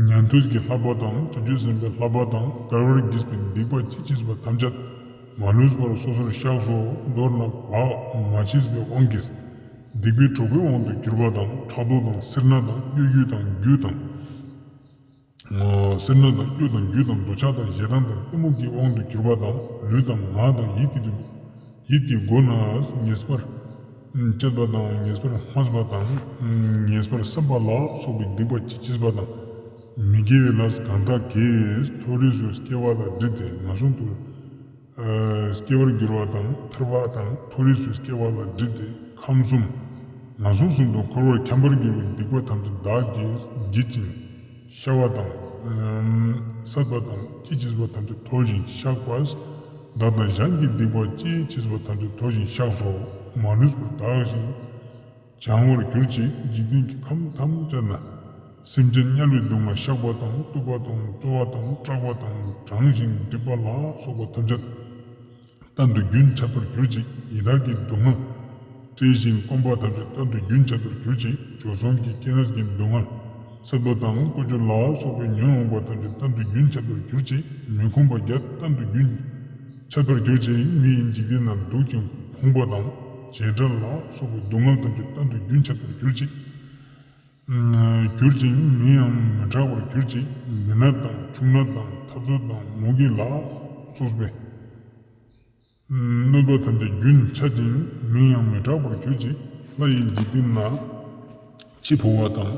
ཉན་ཐོས་ཀྱི་བསླབ་པ་དང་བྱང་ཆུབ་སེམས་དཔའི་བསླབ་པ་དང་འགལ་བར་བགྱིས་པའི་སྡིག་པ་ཅི་བགྱིས་པ་ཐམས་ཅད་མ་ལུས་པར་སོ་སོར་བཤགས་སོ། མདོར་ན་བག་མ་མཆིས་པའི་དབང་གིས་སྡིག་པའི་གྲོགས་པོའི་དབང་དུ་གྱུར་པ་དང་ཕྲག་དོག་དང་སེར་སྣ་དང་གཡོ་སྒྱུ་དང་རྒྱུ་དང་། སེར་སྣ་དང་གཡོ་དང་རྒྱུ་དང་འདོད་ཆགས་དང་ཞེ་སྡང་དང་གཏི་མུག་གི་དབང་དུ་གྱུར་པ་དང་ལུས་དང་ངག་དང་ཡིད་ཀྱི་དོན་ཡིད་ཀྱི་སྒོ་ནས་ཉེས་པར་སྤྱད་པ་དང་ཉེས་པར་སྨྲས་པ་དང་ཉེས་པར་བསམ་པ་ལ་སོགས་པའི་སྡིག་པ་ཅི་བགྱིས་པ་དང་མི་དགེ་བའི་ལས་གང་དག་གིས་མཐོ་རིས་སུ་སྐྱེ་བ་ལ་བསྒྲིབས་ཏེ་ངན་སོང་དུ་སྐྱེ་བར་འགྱུར་བ་དང་ཐར་པ་དང་མཐོ་རིས་སུ་སྐྱེ་བ་ལ་བསྒྲིབས་ཏེ་ཁམས་གསུམ་ངན་སོང་གསུམ་དུ་འཁོར་བར་འཁྱམས་པར་འགྱུར་བའི་སྡིག་པ་ཐམས་ཅད་བདག་གིས་བགྱིད་ཅིང་། བཤགས་པ་དང་། བསད་པ་དང་ཅི་བགྱིས་པ་ཐམས་ཅད་མཐོལ་ཞིང་བཤགས་པ། བདག་དང་གཞན་གྱི་སྡིག་པ་ཅི་བགྱིས་པ་ཐམས་ཅད་མཐོལ་ཞིང་བཤགས་སོ། མ་ལུས་པར་དག་ཅིང་བྱང་བར་གྱུར་ཅིག་འཇིག་རྟེན་གྱི་ཁམས་ཐམས་ཅད་ན་སེམས་ཅན་དམྱལ་བའི་སྡུག་བསྔལ་བཤགས་པ་དང་གཏུབ་པ་དང་བཙོ་བ་དང་སྐྲག་པ་དང་གྲང་ཞིང་འགྲིག་པ་ལ་སོགས་པ་ཐམས་ཅད་གཏན་དུ་རྒྱུན་ཆད་པར་གྱུར་ཅིག་ཡི་དྭགས་ཀྱི་སྡུག་བསྔལ། བཀྲེས་ཤིང་སྐོམ་པ་ཐམས་ཅད་གཏན་དུ་རྒྱུན་ཆད་པར་གྱུར་ཅིག་བྱོལ་སོང་གི་སྐྱེ་གནས་ཀྱི་སྡུག་བསྔལ། སྲིད་པ་དང་ཀུ་ཅོ་ལ་སོགས་པའི་ཉོན་མོངས་པ་ཐམས་ཅད་གཏན་དུ་རྒྱུན་ཆད་པར་གྱུར་ཅིག་མི་ཁོམ་པ་བརྒྱད་གཏན་དུ་རྒྱུན་ཆད་པར་གྱུར་ཅིག་མི་ཡི་འཇིག་རྟེན་ན་སྡུག་ཅིང་ཕོངས་པ་དང་བྱེ་བྲག་ལ་སོགས་པའི་སྡུག་བསྔལ་ཐམས་ཅད་གཏན་དུ་རྒྱུན་ཆད་པར་གྱུར་ཅིག་གྱུར་ཅིང་མིང་ཡང་མི་གྲགས་པར་གྱུར་ཅིག་མི་ནད་དང་ཕྱུགས་ནད་དང་ཐ་ ཚོགས་དང་མུ་གེ་ལ་སོགས་པའི་གནོད་པ་ཐམས་ཅད་རྒྱུན་ཆད་ཅིང་མིང་ཡང་མི་གྲགས་པར་གྱུར་ཅིག་ལྷ་ཡི་འཇིག་རྟེན་ན་འཆི་འཕོ་བ་དང་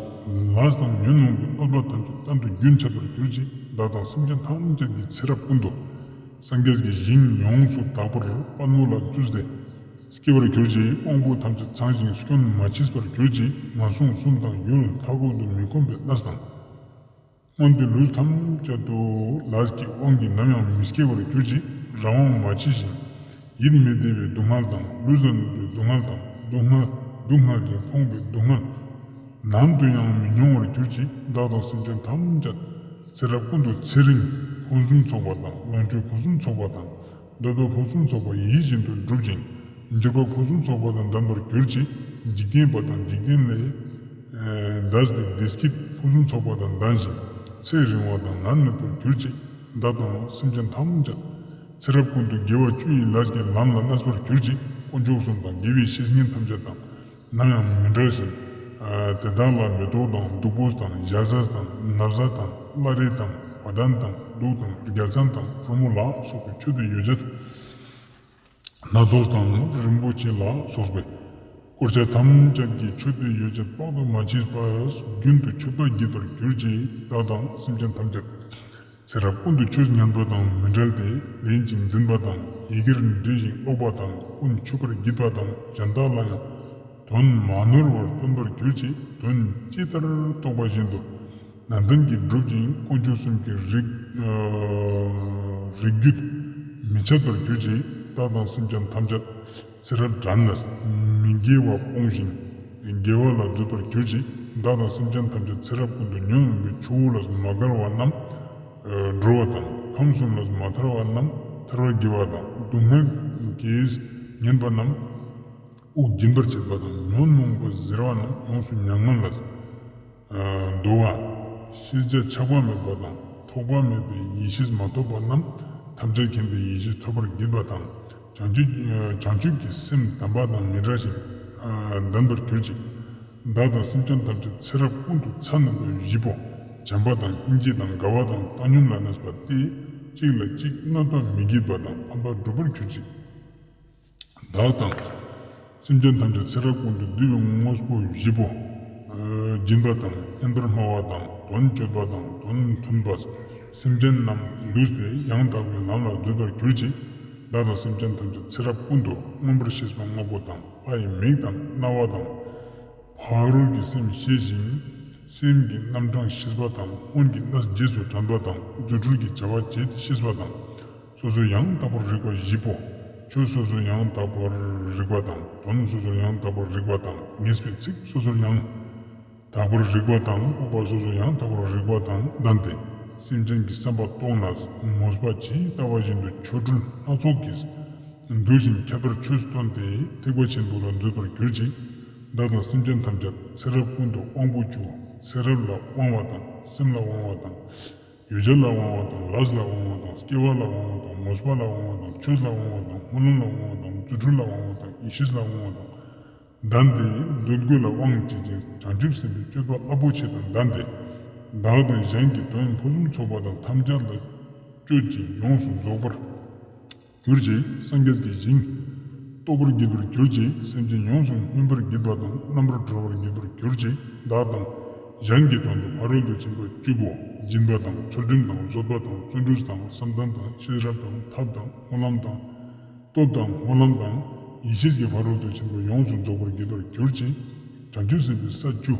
ལས་དང་ཉོན་མོངས་པའི་གནོད་པ་ཐམས་ཅད་གཏན་དུ་རྒྱུན་ཆད་པར་གྱུར་ཅིག་བདག་དང་སེམས་ཅན་ཐམས་ཅད་ཀྱི་ཚེ་རབས་ཀུན་ཏུ་སངས་རྒྱས་ཀྱི་ཞིང་ཡོངས་སུ་དག་པར་དཔའ་ནོར་ལ་བཙུད་དེ་སྐྱེ་བར་གྱུར་ཅིག་དབང་པོ་ཐམས་ཅད་ཚང་ཞིང་སྐྱོན་མ་མཆིས་པར་གྱུར་ཅིག་ངན་སོང་གསུམ་དང་ཡུལ་མཐའ་འཁོབ་ཏུ་མི་ཁོམ་པའི་གནས་དང་། སྔོན་པའི་ལུས་ཐམས་ཅད་དུ་ལས་ཀྱི་དབང་གིས་ནམ་ཡང་མི་སྐྱེ་བར་གྱུར་ཅིག་རང་དབང་མ་མཆིས་ཤིང་། ཡིད་མི་བདེ་བའི་སྡུག་བསྔལ་དང་ལུས་ལ་གནོད་པའི་སྡུག་བསྔལ་དང་སྡུག་བསྔལ་སྡུག་བསྔལ་གྱིས་ཕོངས་པའི་སྡུག་བསྔལ། ནམ་དུ་ཡང་མི་མྱོང་བར་གྱུར་ཅིག་བདག་དང་སེམས་ཅན་ཐམས་ཅད་ཚེ་རབས་ཀུན་ཏུ་ཚེ་རིང་ཕུན་སུམ་ཚོགས་པ་དང་ལོངས་སྤྱོད་ཕུན་སུམ་ཚོགས་པ་དང་། འདོད་པ་ཕུན་སུམ་ཚོགས་པ་ཡིད་བཞིན་དུ་འགྲུབ་ཅིང་། འགྱུར་བ་ཕུན་སུམ་ཚོགས་པ་དང་ལྡན་པར་གྱུར་ཅིག་འཇིག་རྟེན་པ་དང་འཇིག་རྟེན་ལས་འདས་པའི་བདེ་སྐྱིད་ཕུན་སུམ་ཚོགས་པ་དང་ལྡན་ཞིང་ཚེ་རིང་བ་དང་ནད་མེད་པར་གྱུར་ཅིག་བདག་དང་སེམས་ཅན་ཐམས་ཅད་ཚེ་རབས་ཀུན་ཏུ་དགེ་བ་བཅུ་ཡི་ལས་ཀྱི་ལམ་ལ་གནས་པར་གྱུར་ཅིག་དཀོན་མཆོག་གསུམ་དང་དགེ་བའི་བཤེས་གཉེན་ཐམས་ཅད་དང་ནམ་ཡང་མི་འབྲལ་ཞིང་། དེ་དག་ལ་མེ་ཏོག་དང་བདུག་སྤོས་དང་ཞལ་ཟས་དང་ན་བཟའ་དང་བླ་རེ་དང་བ་དན་དང་གདུགས་དང་རྒྱལ་མཚན་དང་རོལ་མོ་ལ་སོགས་པའི་མཆོད་པའི་ཡོ་བྱད་སྣ་ཚོགས་དང་རིན་པོ་ཆེ་ལ་སོགས་པའི་དཀོར་ཆ་ཐམས་ཅད་ཀྱིས་མཆོད་པའི་ཡོ་བྱད་དཔག་ཏུ་མ་མཆིས་པ་རྒྱུན་དུ་མཆོད་པ་བགྱིད་པར་གྱུར་ཅིག་བདག་དང་སེམས་ཅན་ཐམས་ཅད་ཚེ་རབས་ཀུན་ཏུ་ཆོས་ཉན་པ་དང་མི་འབྲལ་ཏེ་ལེན་ཅིང་འཛིན་པ་དང་ཡི་གེར་འབྲི་ཞིང་ཀློག་པ་དང་ཀུན་མཆོད་པར་བགྱིད་པ་དང་གཞན་དག་ལ་ཡང་དོན་མ་ནོར་བར་སྟོན་པར་གྱུར་ཅིག་དོན་ཇི་ལྟར་རྟོགས་པ་བཞིན་དུ་ནན་ཏན་གྱིས་སྒྲུབ་ཅིང་དཀོན་མཆོག་གསུམ་གྱི་རིགས་རིགས་རྒྱུད་མི་ཆད་པར་གྱུར་ཅིག་བདག་དང་སེམས་ཅན་ཐམས་ཅད་ཚེ་རབས་གྲངས་ལས་མི་དགེ་བ་སྤོང་ཞིང་དགེ་བ་ལ་འཛུད་པར་གྱུར་ཅིག་བདག་དང་སེམས་ཅན་ཐམས་ཅད་ཚེ་རབས་ཀུན་ཏུ་ཉོན་མོངས་པའི་ཆུ་བོ་ལས་མ་བརྒལ་བ་རྣམས་སྒྲོལ་བ་དང་ཁམས་གསུམ་ལས་མ་ཐར་བ་རྣམས་ཐར་བར་བགྱི་བ་དང་སྡུག་བསྔལ་གྱིས་ཉེན་པ་རྣམས་དབུགས་འབྱིན་པར་བྱེད་པ་དང་ཉོན་མོངས་པ་ཟེར་བ་རྣམས་ཡོངས་སུ་མྱ་ངན་ལས་འདུལ་བ། ཤེས་བྱ་ཆགས་པ་མེད་པ་དང་ཐོགས་པ་མེད་པའི་ཡེ་ཤེས་མ་ཐོབ་པ་རྣམས་ཐམས་ཅད་མཁྱེན་པའི་ཡེ་ཤེས་ཐོབ་པར་བགྱིད་པ་དང་བྱང་ཆུབ་བྱང་ཆུབ་ཀྱི་སེམས་དམ་པ་དང་མི་འབྲལ་ཞིང་ལྡན་པར་གྱུར་ཅིག་བདག་དང་སེམས་ཅན་ཐམས་ཅད་ཚེ་རབས་ཀུན་ཏུ་ཚ་ནན་པའི་བཞི་པོ་བྱམས་པ་དང་སྙིང་རྗེ་དང་དགའ་བ་དང་བཏང་སྙོམས་ལ་གནས་པ་སྟེ་གཅིག་ལ་གཅིག་གནོད་པ་མི་བགྱིད་པ་དང་ཕན་པ་སྒྲུབ་པར་གྱུར་ཅིག་བདག་དང་སེམས་ཅན་ཐམས་ཅད་ཚེ་རབས་ཀུན་ཏུ་འདུལ་བའི་དངོས་པོ་བཞི་པོ་སྦྱིན་པ་དང་བསྙེན་པར་སྨྲ་བ་དང་དོན་སྤྱོད་པ་དང་དོན་མཐུན་པ་སེམས་ཅན་རྣམས་འདུལ་ཏེ་ཡང་དག་པའི་ལམ་ལ་འཛུད་པར་གྱུར་ཅིག་བདག་དང་སེམས་ཅན་ཐམས་ཅད་ཚེ་རབས་ཀུན་ཏུ་མངོན་པར་ཤེས་པ་ལྔ་པོ་དང་ལྷ་ཡི་མིག་དང་རྣ་བ་དང་ཕ་རོལ་གྱི་སེམས་ཤེས་ཤིང་སེམས་ཀྱི་རྣམ་གྲངས་ཤེས་པ་དང་སྔོན་གྱི་གནས་རྗེས་སུ་དྲན་པ་དང་རྫུ་འཕྲུལ་གྱི་བྱ་བ་བྱེད་ཤེས་པ་དང་། སོ་སོར་ཡང་དག་པར་རིག་པ་བཞི་པོ། ཆོས་སོ་སོར་ཡང་དག་པར་རིག་པ་དང་དོན་སོ་སོར་ཡང་དག་པར་རིག་པ་དང་ངེས་པའི་ཚིག་སོ་སོར་ཡང་དག་པར་རིག་པ་དང་སྤོབས་པ་སོ་སོར་ཡང་དག་པར་རིག་པ་དང་ལྡན་ཏེ་སེམས་ཅན་གྱི་བསམ་པ་རྟོགས་ནས་མོས་པ་ཇི་ལྟ་བ་བཞིན་དུ་ཆོ་འཕྲུལ་སྣ་ཚོགས་ཀྱིས་འདུལ་ཞིང་ཁྱད་པར་ཆོས་སྟོན་ཏེ་ཐེག་པ་ཆེན་པོ་ལ་འཛུད་པར་གྱུར་ཅིག་བདག་དང་སེམས་ཅན་ཐམས་ཅད་ཚེ་རབས་ཀུན་ཏུ་དབང་པོ་བཅུ་ཚེ་རབས་ལ་དབང་བ་དང་སེམས་ལ་དབང་བ་དང་། ཡུལ་ཅན་ལ་དབང་བ་དང་ལས་ལ་དབང་བ་དང་སྐྱེ་བ་ལ་དབང་བ་དང་མོས་པ་ལ་དབང་བ་དང་ཆོས་ལ་དབང་བ་དང་སྨོན་ལམ་ལ་དབང་བ་དང་རྫུ་འཕྲུལ་ལ་དབང་བ་དང་ཡེ་ཤེས་ལ་དབང་བ་དང་ལྡན་ཏེ་འདོད་རྒུ་ལ་དབང་བྱེད་ཅིང་བྱང་ཆུབ་སེམས་དཔའི་སྤྱོད་པ་རླབས་པོ་ཆེ་དང་ལྡན་ཏེ་བདག་དང་གཞན་གྱི་དོན་ཕུན་སུམ་ཚོགས་པ་དང་ཐམས་ཅད་ལ་སྤྱོད་ཅིང་ཡོངས་སུ་རྫོགས་པར་གྱུར་ཅིག་སངས་རྒྱས་ཀྱི་ཞིང་རྟོགས་པར་བགྱིད་པར་གྱུར་ཅིག་སེམས་ཅན་ཡོངས་སུ་སྨིན་པར་བགྱིད་པ་དང་རྣམ་པར་གྲོལ་བར་བགྱིད་པར་གྱུར་ཅིག་བདག་དང་གཞན་གྱི་དོན་དུ་ཕ་རོལ་ཏུ་ཕྱིན་པ་བཅུ་པོ་སྦྱིན་པ་དང་ཚུལ་ཁྲིམས་དང་བཟོད་པ་དང་བརྩོན་འགྲུས་དང་བསམ་གཏན་དང་ཤེས་རབ་དང་ཐབས་དང་སྨོན་ལམ་དང་། སྟོབས་དང་སྨོན་ལམ་དང་ཡེ་ཤེས་ཀྱི་ཕ་རོལ་ཏུ་ཕྱིན་པ་ཡོངས་སུ་རྫོགས་པར་བགྱིད་པར་གྱུར་ཅིག་བྱང་ཆུབ་སེམས་དཔའི་ས་བཅུ།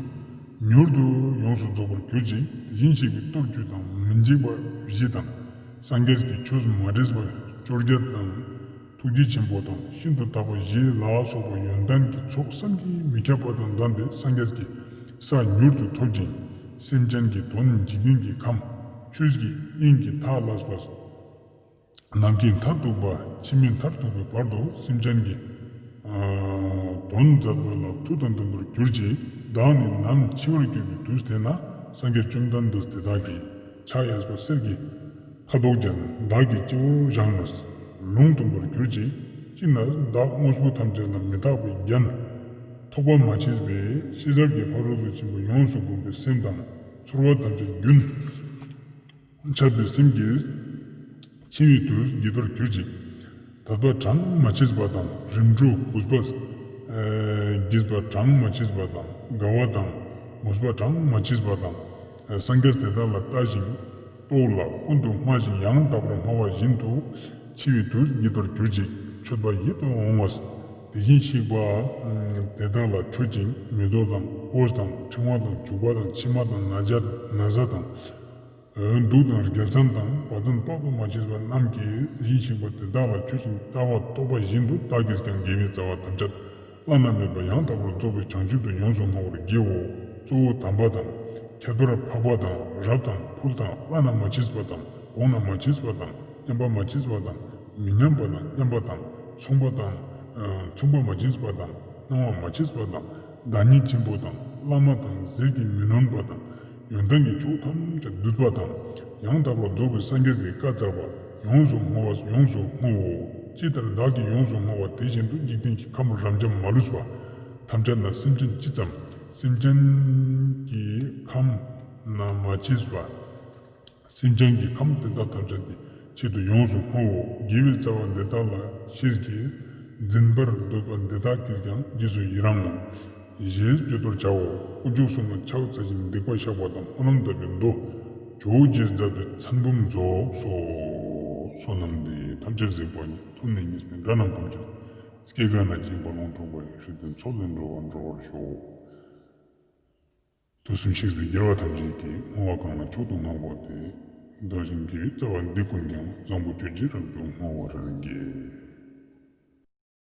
མྱུར་དུ་ཡོངས་སུ་རྫོགས་པར་གྱུར་ཅིག་དེ་བཞིན་གཤེགས་པའི་སྟོབས་བཅུ་དང་མི་འཇིགས་པ་བཞི་དང་། སངས་རྒྱས་ཀྱི་ཆོས་མ་འདྲེས་པ་བཅོ་བརྒྱད་དང་། ཐུགས་རྗེ་ཆེན་པོ་དང་ཤིན་ཏུ་དག་པ་བཞི་ལ་སོགས་པ་ཡོན་ཏན་གྱི་ཚོགས་བསམ་གྱིས་མི་ཁྱབ་པ་དང་ལྡན་པའི་སངས་རྒྱས་ཀྱི་ས་མྱུར་དུ་ཐོབ་ཅིང་། སེམས་ཅན་གྱི་དོན་འཇིག་རྟེན་གྱི་ཁམས་ཆོས་ཀྱི་དབྱིངས་ཀྱི་མཐའ་ལས་པ། ནམ་མཁའི་མཐར་ཐུག་པ་ཕྱི་མའི་མཐར་ཐུག་པའི་བར་དུ་སེམས་ཅན་གྱི་དོན་མཛད་པ་ལ་མཐུ་དང་ལྡན་པར་གྱུར་ཅིག་བདག་ནི་ནམ་འཆི་བར་གྱུར་པའི་དུས་དེ་ན་སངས་རྒྱས་བཅོམ་ལྡན་འདས་དེ་དག་གི་ཕྱག་གཡས་པ་གསེར་གྱི་ཁ་དོག་ཅན་བདག་གི་སྤྱི་བོར་བཞེངས་ནས་ལུང་སྟོན་པར་གྱུར་ཅིག་ཅི་ན་བདག་དངོས་པོ་ཐམས་ཅད་ལ་མི་རྟག་པའི་རྒྱན། ཐོགས་པ་མ་མཆིས་པའི་ཤེས་རབ་ཀྱི་ཕ་རོལ་ཏུ་ཕྱིན་པ་ཡོངས་སུ་བསྒོམས་པའི་སེམས་དང་ཚོར་བ་ཐམས་ཅད་རྒྱུན་ འཆལ་བའི་སེམས་ཀྱིས་འཆི་བའི་དུས་བགྱིད་པར་གྱུར་ཅིག། དད་པ་གྲངས་མ་མཆིས་པ་དང་། རིམ་གྲོ་གུས་པ་བགྱིས་པ་གྲངས་མ་མཆིས་པ་དང་། དགའ་བ་དང་མོས་པ་གྲངས་མ་མཆིས་པ་དང་། སངས་རྒྱས་དེ་དག་ལ་ལྟ་ཞིང་ལྟོས་ལ་ཀུན་ཏུ་སྨྲ་ཞིང་ཡང་དག་པར་སྨྲ་བ་བཞིན་དུ་འཆི་བའི་དུས་བགྱིད་པར་གྱུར་ཅིག། མཆོད་པ་ཡིད་དུ་འོང་བ། དེ་བཞིན་གཤེགས་པ་དེ་དག་ལ་མཆོད་ཅིང་མེ་ཏོག་དང་སྤོས་དང་ཕྲེང་བ་དང་བྱུག་པ་དང་མཆིལ་མ་དང་ན་བཟའ་ན་བཟའ་དང་། གདུགས་དང་རྒྱལ་མཚན་དང་བ་དན་དཔག་ཏུ་མ་མཆིས་པ་རྣམས་ཀྱིས་དེ་བཞིན་གཤེགས་པ་དེ་དག་ལ་མཆོད་ཅིང་ལྟ་བ་རྟོགས་པ་བཞིན་དུ་བདག་གིས་ཀྱང་དགེ་བའི་རྩ་བ་ཐམས་ཅད་བླ་ན་མེད་པ་ཡང་དག་པར་རྫོགས་པའི་བྱང་ཆུབ་ཏུ་ཡོངས་སུ་བསྔོ་བར་བགྱིའོ། གཙོ་བོ་དམ་པ་དང་ཁྱད་པར་འཕགས་པ་དང་རབ་དང་ཕུལ་དང་བླ་ན་མ་མཆིས་པ་དང་གོང་ན་མ་མཆིས་པ་དང་མཉམ་པ་མ་མཆིས་པ་དང་མི་མཉམ་པ་དང་མཉམ་པ་དང་མཚུངས་པ་དང་མཚུངས་པ་མ་མཆིས་པ་དང་སྣང་བ་མ་མཆིས་པ་དང་བདག་ཉིད་ཆེན་པོ་དང་བླ་མ་དང་ཟིལ་གྱིས་མི་ནོན་པ་དང་། ཡོན་ཏན་གྱི་མཆོག་ཐམས་ཅད་བསྡུས་པ་དང་། ཡང་དག་པར་རྫོགས་པའི་སངས་རྒྱས་ཀྱིས་བཀའ་སྩལ་པ། ཡོངས་སུ་བསྔོ་བ་ཡོངས་སུ་བསྔོའོ། ཇི་ལྟར་བདག་གིས་ཡོངས་སུ་བསྔོ་བ་དེ་བཞིན་དུ་འཇིག་རྟེན་གྱི་ཁམས་རབ་འབྱམས་མ་ལུས་པ་ཐམས་ཅད་ན་སེམས་ཅན་ཇི་ཙམ་སེམས་ཅན་གྱི་ཁམས་ན་མ་མཆིས་པ། སེམས་ཅན་གྱི་ཁམས་དེ་དག་ཐམས་ཅད་ཀྱི་ཆེད་དུ་ཡོངས་སུ་བསྔོའོ། དགེ་བའི་རྩ་བ་འདི་དག་ལ་ཤེས་ཀྱིས་འཛིན་པར་འདོད་པ་འདི་དག་གིས་ཀྱང་རྗེས་སུ་ཡི་རང་ངོ་། ཞེས་བརྗོད་པར་བྱའོ། དཀོན་མཆོག་གསུམ་ལ་ཕྱག་འཚལ་ཞིང་སྡིག་པ་བཤགས་པ་དང་སྨོན་ལམ་བཏབ་པའི་མདོ། ཇོ་བོ་རྗེས་མཛད་པའི་མཚན་འབུམ་རྫོགས་སོ། བསོད་ནམས་འདི་ཡིས་ཐམས་ཅད་གཟིགས་པ་ཉིད། ཐོབ་ནས་ཉེས་པའི་དགྲ་རྣམས་ཕམ་བྱས་ཏེ། སྐྱེ་རྒ་ན་འཆིའི་རྦ་ཀློང་འཁྲུགས་པ་ཡི། སྲིད་པའི་མཚོ་ལས་འགྲོ་བ་སྒྲོལ་བར་ཤོག། དུས་གསུམ་གཤེགས་པའི་རྒྱལ་བ་ཐམས་ཅད་ཀྱིས། བསྔོ་བ་གང་ལ་མཆོག་ཏུ་བསྔགས་པ་དེས། བདག་གཞན་དགེ་བའི་རྩ་བ་འདི་ཀུན་ཀྱང་། བཟང་པོ་སྤྱོད་ཕྱིར་རབ་ཏུ་བསྔོ་བར་བགྱི།